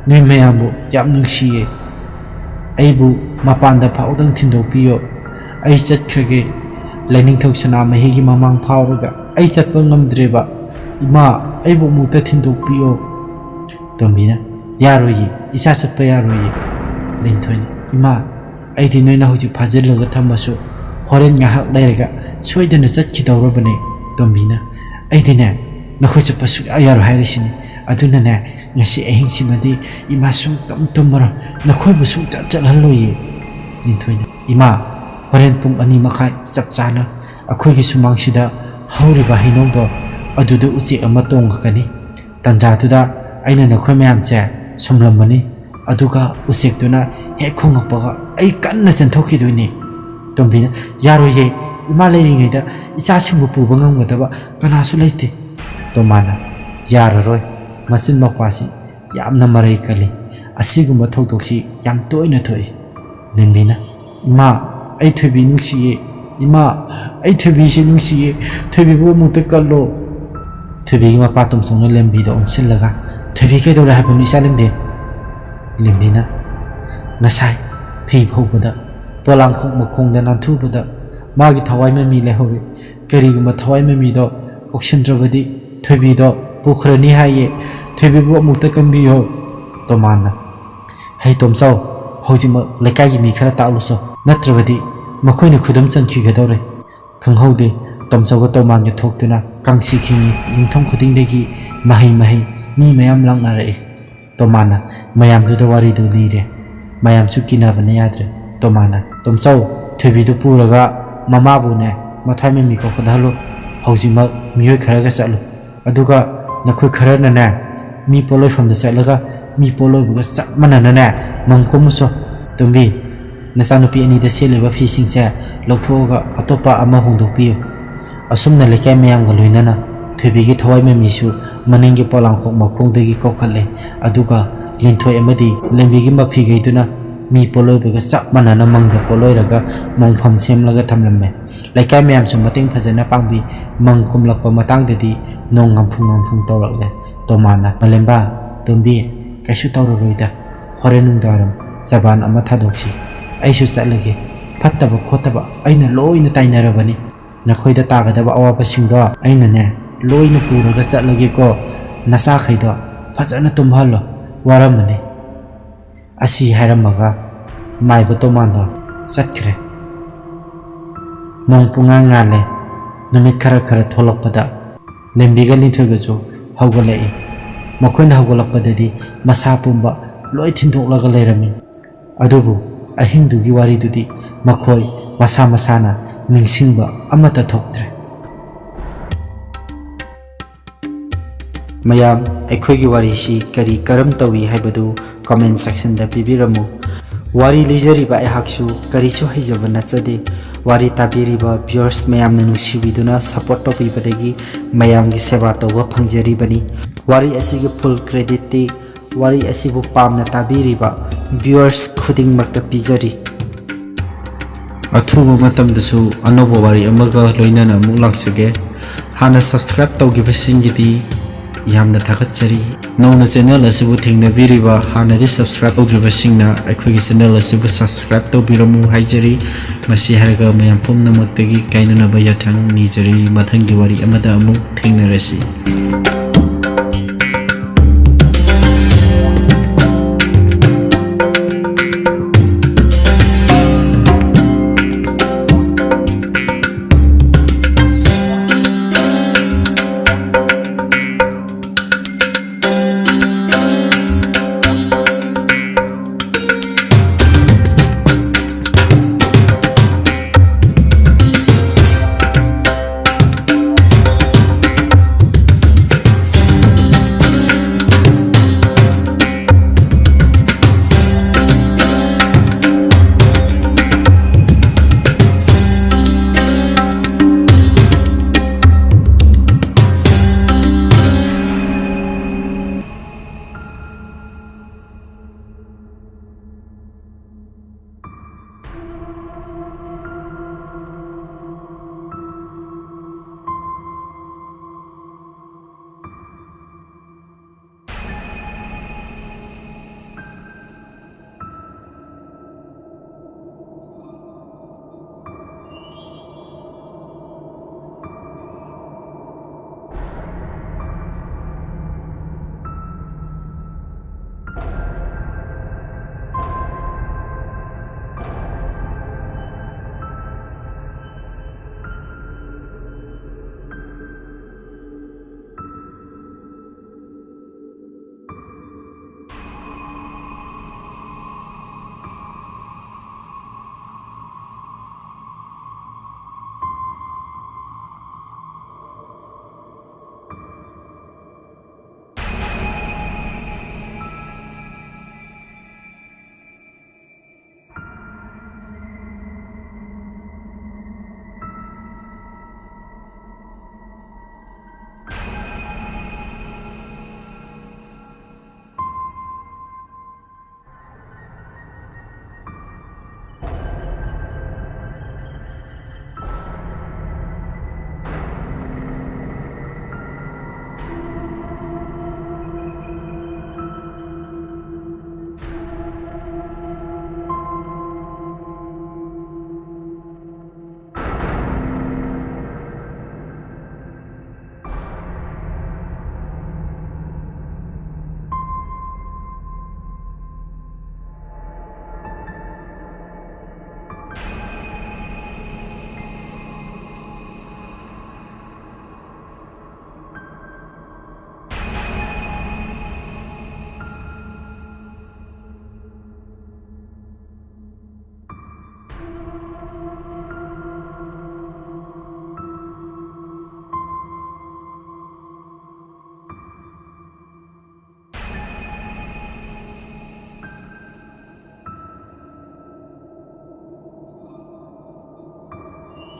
ꯅꯣꯏ ꯃꯌꯥꯝꯕꯨ ꯌꯥꯝ ꯅꯨꯡꯁꯤꯌꯦ꯫ ꯑꯩꯕꯨ ꯃꯄꯥꯟꯗ ꯐꯥꯎꯗꯪ ꯊꯤꯟꯗꯣꯛꯄꯤꯌꯣ꯫ ꯑꯩ ꯆꯠꯈ꯭ꯔꯒꯦ꯫ ꯂꯥꯏꯅꯤꯡꯊꯧ ꯁꯅꯥꯃꯍꯤꯒꯤ ꯃꯃꯥꯡ ꯐꯥꯎꯔꯒ ꯑꯩ ꯆꯠꯄ ꯉꯝꯗ꯭ꯔꯦꯕ꯫ ꯏꯃꯥ, ꯑꯩꯕꯨ ꯑꯃꯨꯛꯇ ꯊꯤꯟꯗꯣꯛꯄꯤꯌꯣ"꯫ ꯇꯣꯝꯕꯤꯅ, "ꯌꯥꯔꯣꯏꯌꯦ, ꯏꯆꯥ ꯆꯠꯄ ꯌꯥꯔꯣꯏꯌꯦ"꯫ ꯂꯤꯟꯊꯣꯏꯅ, "ꯏꯃꯥ, ꯑꯩꯗꯤ ꯅꯣꯏꯅ ꯍꯧꯖꯤꯛ ꯐꯥꯖꯤꯜꯂꯒ ꯊꯝꯃꯁꯨ ꯍꯣꯔꯦꯟ ꯉꯥꯏꯍꯥꯛ ꯂꯩꯔꯒ ꯁꯣꯏꯗꯅ ꯆꯠꯈꯤꯗꯧꯔꯕꯅꯦ"꯫ ꯇꯣꯝꯕꯤꯅ, "ꯑꯩꯗꯤꯅꯦ, ꯅꯈꯣꯏ ꯆꯠꯄ ꯁꯨꯡꯌꯥ ꯌꯥꯔꯣꯏ ꯍꯥꯏꯔꯤꯁꯤꯅꯤ꯫ ꯑꯗꯨꯅꯅꯦ, ꯉꯁꯤ ꯑꯍꯤꯡꯁꯤꯃꯗꯤ ꯏꯃꯥ ꯁꯨꯡꯇꯨꯝ ꯇꯨꯝꯃꯔꯣꯏ, ꯅꯈꯣꯏꯕꯨ ꯁꯨꯡꯆꯠ ꯆꯠꯍꯜꯂꯣꯏꯌꯦ"꯫ ꯂꯤꯟꯊꯣꯏꯅ, "ꯏꯃꯥ, ꯍꯣꯔꯦꯟ ꯄꯨꯡ ꯑꯅꯤ ꯃꯈꯥꯏ ꯆꯞ ꯆꯥꯅ ꯑꯩꯈꯣꯏꯒꯤ ꯁꯨꯃꯥꯡꯁꯤꯗ ꯍꯧꯔꯤꯕ ꯍꯩꯅꯧꯗꯣ, ꯑꯗꯨꯗ ꯎꯆꯦꯛ ꯑꯃ ꯇꯣꯡꯉꯛꯀꯅꯤ꯫ ꯇꯟꯖꯥꯗꯨꯗ ꯑꯩꯅ ꯅꯈꯣꯏ ꯃꯌꯥꯝꯁꯦ ꯁꯨꯝꯂꯝꯃꯅꯤ, ꯑꯗꯨꯒ ꯎꯆꯦꯛꯇꯨꯅ ꯍꯦꯛ ꯈꯣꯡꯉꯛꯄꯒ ꯑꯩ ꯀꯟꯅ ꯆꯦꯟꯊꯣꯛꯈꯤꯗꯣꯏꯅꯤ"꯫ ꯇꯣꯝꯕꯤꯅ, "ꯌꯥꯔꯣꯏꯌꯦ, ꯏꯃꯥ ꯂꯩꯔꯤꯉꯩꯗ ꯏꯆꯥꯁꯤꯡꯕꯨ ꯄꯨꯕ ꯉꯝꯒꯗꯕ ꯀꯅꯥꯁꯨ ꯂꯩꯇꯦ"꯫ ꯇꯣꯃꯥꯅ, "ꯌꯥꯔꯔꯣꯏ, ꯃꯆꯤꯟ ꯃꯧꯄ꯭ꯋꯥꯁꯤ ꯌꯥꯝꯅ ꯃꯔꯩ ꯀꯜꯂꯤ꯫ ꯑꯁꯤꯒꯨꯝꯕ ꯊꯧꯗꯣꯛꯁꯤ ꯌꯥꯝ ꯇꯣꯏꯅ ꯊꯣꯛꯏ"꯫ ꯂꯦꯝꯕꯤꯅ, "ꯏꯃꯥ, ꯑꯩ ꯊꯣꯏꯕꯤ ꯅꯨꯡꯁꯤꯌꯦ꯫ ꯏꯃꯥ, ꯑꯩ ꯊꯣꯏꯕꯤꯁꯤ ꯅꯨꯡꯁꯤꯌꯦ꯫ ꯊꯣꯏꯕꯤꯕꯨ ꯑꯃꯨꯛꯇ ꯀꯜꯂꯣ"꯫ ꯊꯣꯏꯕꯤꯒꯤ ꯃꯄꯥ ꯇꯣꯝꯆꯧꯅ ꯂꯦꯝꯕꯤꯗ ꯑꯣꯟꯁꯤꯜꯂꯒ, "ꯊꯣꯏꯕꯤ ꯀꯩꯗꯧꯔꯦ ꯍꯥꯏꯕꯅꯣ, ꯏꯆꯥ ꯂꯦꯝꯕꯤ?" ꯂꯦꯝꯕꯤꯅ, "ꯉꯁꯥꯏ ꯐꯤ ꯐꯧꯕꯗ ꯄꯣꯂꯥꯡꯈꯣꯛ ꯃꯈꯣꯡꯗ ꯅꯥꯟꯊꯨꯕꯗ ꯃꯥꯒꯤ ꯊꯋꯥꯏ ꯃꯃꯤ ꯂꯩꯍꯧꯔꯦ꯫ ꯀꯔꯤꯒꯨꯝꯕ ꯊꯋꯥꯏ ꯃꯃꯤꯗꯣ ꯀꯣꯛꯁꯤꯟꯗ꯭ꯔꯕꯗꯤ ꯊꯣꯏꯕꯤꯗꯣ ꯄꯨꯈ꯭ꯔꯅꯤ ꯍꯥꯏꯌꯦ꯫ ꯊꯣꯏꯕꯤꯕꯨ ꯑꯃꯨꯛꯇ ꯀꯟꯕꯤꯌꯣ"꯫ ꯇꯣꯃꯥꯟꯅ, "ꯍꯩ ꯇꯣꯝꯆꯧ, ꯍꯧꯖꯤꯛꯃꯛ ꯂꯩꯀꯥꯏꯒꯤ ꯃꯤ ꯈꯔ ꯇꯥꯛꯂꯨꯆꯣ, ꯅꯠꯇ꯭ꯔꯕꯗꯤ ꯃꯈꯣꯏꯅ ꯈꯨꯗꯨꯝ ꯆꯟꯈꯤꯒꯗꯧꯔꯦ"꯫ ꯈꯪꯍꯧꯗꯦ, ꯇꯣꯝꯆꯧꯒ ꯇꯣꯃꯥꯟꯒ ꯊꯣꯛꯇꯨꯅ ꯀꯥꯡꯁꯤ ꯈꯤꯡꯉꯤ꯫ ꯌꯨꯝꯊꯣꯡ ꯈꯨꯗꯤꯡꯗꯒꯤ ꯃꯍꯩ ꯃꯍꯩ ꯃꯤ ꯃꯌꯥꯝ ꯂꯥꯛꯅꯔꯛꯏ꯫ ꯇꯣꯃꯥꯟꯅ ꯃꯌꯥꯝꯗꯨꯗ ꯋꯥꯔꯤꯗꯨ ꯂꯤꯔꯦ꯫ ꯃꯌꯥꯝꯁꯨ ꯀꯤꯅꯕꯅ ꯌꯥꯗ꯭ꯔꯦ꯫ ꯇꯣꯃꯥꯟꯅ, "ꯇꯣꯝꯆꯧ, ꯊꯣꯏꯕꯤꯗꯨ ꯄꯨꯔꯒ ꯃꯃꯥꯕꯨꯅꯦ ꯃꯊ꯭ꯋꯥꯏ ꯃꯃꯤ ꯀꯧꯈꯠꯍꯜꯂꯨ꯫ ꯍꯧꯖꯤꯛꯃꯛ ꯃꯤꯑꯣꯏ ꯈꯔꯒ ꯆꯠꯂꯨ꯫ ꯑꯗꯨꯒ ꯅꯈꯣꯏ ꯈꯔꯅꯅꯦ ꯃꯤ ꯄꯣꯠꯂꯣꯏꯐꯝꯗ ꯆꯠꯂꯒ ꯃꯤ ꯄꯣꯠꯂꯣꯏꯕꯒ ꯆꯞ ꯃꯥꯟꯅꯅꯅꯦ ꯃꯪ ꯀꯨꯝꯃꯨꯁꯣ꯫ ꯇꯣꯝꯕꯤ, ꯅꯆꯥꯅꯨꯄꯤ ꯑꯅꯤꯗ ꯁꯦꯠꯂꯤꯕ ꯐꯤꯁꯤꯡꯁꯦ ꯂꯧꯊꯣꯛꯑꯒ ꯑꯇꯣꯞꯄ ꯑꯃ ꯍꯣꯡꯗꯣꯛꯄꯤꯌꯨ꯫ ꯑꯁꯨꯝꯅ ꯂꯩꯀꯥꯏ ꯃꯌꯥꯝꯒ ꯂꯣꯏꯅꯅ ꯊꯣꯏꯕꯤꯒꯤ ꯊꯋꯥꯏ ꯃꯃꯤꯁꯨ ꯃꯅꯤꯡꯒꯤ ꯄꯣꯂꯥꯡꯈꯣꯛ ꯃꯈꯣꯡꯗꯒꯤ ꯀꯧꯈꯠꯂꯦ꯫ ꯑꯗꯨꯒ ꯂꯤꯟꯊꯣꯏ ꯑꯃꯗꯤ ꯂꯦꯝꯕꯤꯒꯤ ꯃꯐꯤꯈꯩꯗꯨꯅ ꯃꯤ ꯄꯣꯠꯂꯣꯏꯕꯒ ꯆꯞ ꯃꯥꯟꯅꯅ ꯃꯪꯗ ꯄꯣꯠꯂꯣꯏꯔꯒ ꯃꯪꯐꯝ ꯁꯦꯝꯂꯒ ꯊꯝꯂꯝꯃꯦ꯫ ꯂꯩꯀꯥꯏ ꯃꯌꯥꯝꯁꯨ ꯃꯇꯦꯡ ꯐꯖꯅ ꯄꯥꯡꯕꯤ꯫ ꯃꯪ ꯀꯨꯝꯂꯛꯄ ꯃꯇꯥꯡꯗꯗꯤ ꯅꯣꯡ ꯉꯝꯐꯨ ꯉꯝꯐꯨ ꯇꯧꯔꯛꯂꯦ꯫ ꯇꯣꯃꯥꯅ, "ꯃꯂꯦꯝꯕ, ꯇꯣꯝꯕꯤ, ꯀꯩꯁꯨ ꯇꯧꯔꯔꯣꯏꯗ꯫ ꯍꯣꯔꯦꯟ ꯅꯨꯡꯗꯥꯡꯋꯥꯏꯔꯝ ꯆꯕꯥꯟ ꯑꯃ ꯊꯥꯗꯣꯛꯁꯤ꯫ ꯑꯩꯁꯨ ꯆꯠꯂꯒꯦ꯫ ꯐꯠꯇꯕ ꯈꯣꯠꯇꯕ ꯑꯩꯅ ꯂꯣꯏꯅ ꯇꯥꯏꯅꯔꯕꯅꯤ꯫ ꯅꯈꯣꯏꯗ ꯇꯥꯒꯗꯕ ꯑꯋꯥꯕꯁꯤꯡꯗꯣ ꯑꯩꯅꯅꯦ ꯂꯣꯏꯅ ꯄꯨꯔꯒ ꯆꯠꯂꯒꯦꯀꯣ꯫ ꯅꯆꯥꯈꯩꯗꯣ ꯐꯖꯅ ꯇꯨꯝꯍꯜꯂꯣ꯫ ꯋꯥꯔꯝꯃꯅꯤ꯫" ꯑꯁꯤ ꯍꯥꯏꯔꯝꯃꯒ ꯃꯥꯏꯕ ꯇꯣꯃꯥꯟꯗꯣ ꯆꯠꯈ꯭ꯔꯦ꯫ ꯅꯣꯡ ꯄꯨꯡꯉꯥꯟ ꯉꯥꯜꯂꯦ꯫ ꯅꯨꯃꯤꯠ ꯈꯔ ꯈꯔ ꯊꯣꯛꯂꯛꯄꯗ ꯂꯦꯝꯕꯤꯒ ꯂꯤꯟꯊꯣꯏꯒꯁꯨ ꯍꯧꯒꯠꯂꯛꯏ꯫ ꯃꯈꯣꯏꯅ ꯍꯧꯒꯠꯂꯛꯄꯗꯗꯤ ꯃꯁꯥ ꯄꯨꯝꯕ ꯂꯣꯏ ꯊꯤꯟꯗꯣꯛꯂꯒ ꯂꯩꯔꯝꯃꯤ꯫ ꯑꯗꯨꯕꯨ ꯑꯍꯤꯡꯗꯨꯒꯤ ꯋꯥꯔꯤꯗꯨꯗꯤ ꯃꯈꯣꯏ ꯃꯁꯥ ꯃꯁꯥꯅ ꯅꯤꯡꯁꯤꯡꯕ ꯑꯃꯠꯇ ꯊꯣꯛꯇ꯭ꯔꯦ꯫ ꯃꯌꯥꯝ, ꯑꯩꯈꯣꯏꯒꯤ ꯋꯥꯔꯤꯁꯤ ꯀꯔꯤ ꯀꯔꯝ ꯇꯧꯏ ꯍꯥꯏꯕꯗꯨ comment sectionꯗ ꯄꯤꯕꯤꯔꯝꯃꯨ꯫ ꯋꯥꯔꯤ ꯂꯤꯖꯔꯤꯕ ꯑꯩꯍꯥꯛꯁꯨ ꯀꯔꯤꯁꯨ ꯍꯩꯖꯕ ꯅꯠꯆꯗꯦ꯫ ꯋꯥꯔꯤ ꯇꯥꯕꯤꯔꯤꯕ viewers ꯃꯌꯥꯝꯅ ꯅꯨꯡꯁꯤꯕꯤꯗꯨꯅ support ꯇꯧꯕꯤꯕꯗꯒꯤ ꯃꯌꯥꯝꯒꯤ ꯁꯦꯕꯥ ꯇꯧꯕ ꯐꯪꯖꯔꯤꯕꯅꯤ꯫ ꯋꯥꯔꯤ ꯑꯁꯤꯒꯤ full creditꯇꯤ ꯋꯥꯔꯤ ꯑꯁꯤꯕꯨ ꯄꯥꯝꯅ ꯇꯥꯕꯤꯔꯤꯕ viewers ꯈꯨꯗꯤꯡꯃꯛꯇ ꯄꯤꯖꯔꯤ꯫ ꯑꯊꯨꯕ ꯃꯇꯝꯗꯁꯨ ꯑꯅꯧꯕ ꯋꯥꯔꯤ ꯑꯃꯒ ꯂꯣꯏꯅꯅ ꯑꯃꯨꯛ ꯂꯥꯛꯆꯒꯦ꯫ ꯍꯥꯟꯅ subscribe ꯇꯧꯈꯤꯕꯁꯤꯡꯒꯤꯗꯤ ꯌꯥꯝꯅ ꯊꯥꯒꯠꯆꯔꯤ꯫ ꯅꯧꯅ channel ꯑꯁꯤꯕꯨ ꯊꯦꯡꯅꯕꯤꯔꯤꯕ ꯍꯥꯟꯅꯗꯤ subscribe ꯇꯧꯗ꯭ꯔꯤꯕꯁꯤꯡꯅ ꯑꯩꯈꯣꯏꯒꯤ channel ꯑꯁꯤꯕꯨ subscribe ꯇꯧꯕꯤꯔꯝꯃꯨ ꯍꯥꯏꯖꯔꯤ꯫ ꯃꯁꯤ ꯍꯥꯏꯔꯒ ꯃꯌꯥꯝ ꯄꯨꯝꯅꯃꯛꯇꯒꯤ ꯀꯥꯏꯅꯅꯕ ꯌꯥꯊꯪ ꯅꯤꯖꯔꯤ꯫ ꯃꯊꯪꯒꯤ ꯋꯥꯔꯤ ꯑꯃꯗ ꯑꯃꯨꯛ ꯊꯦꯡꯅꯔꯁꯤ꯫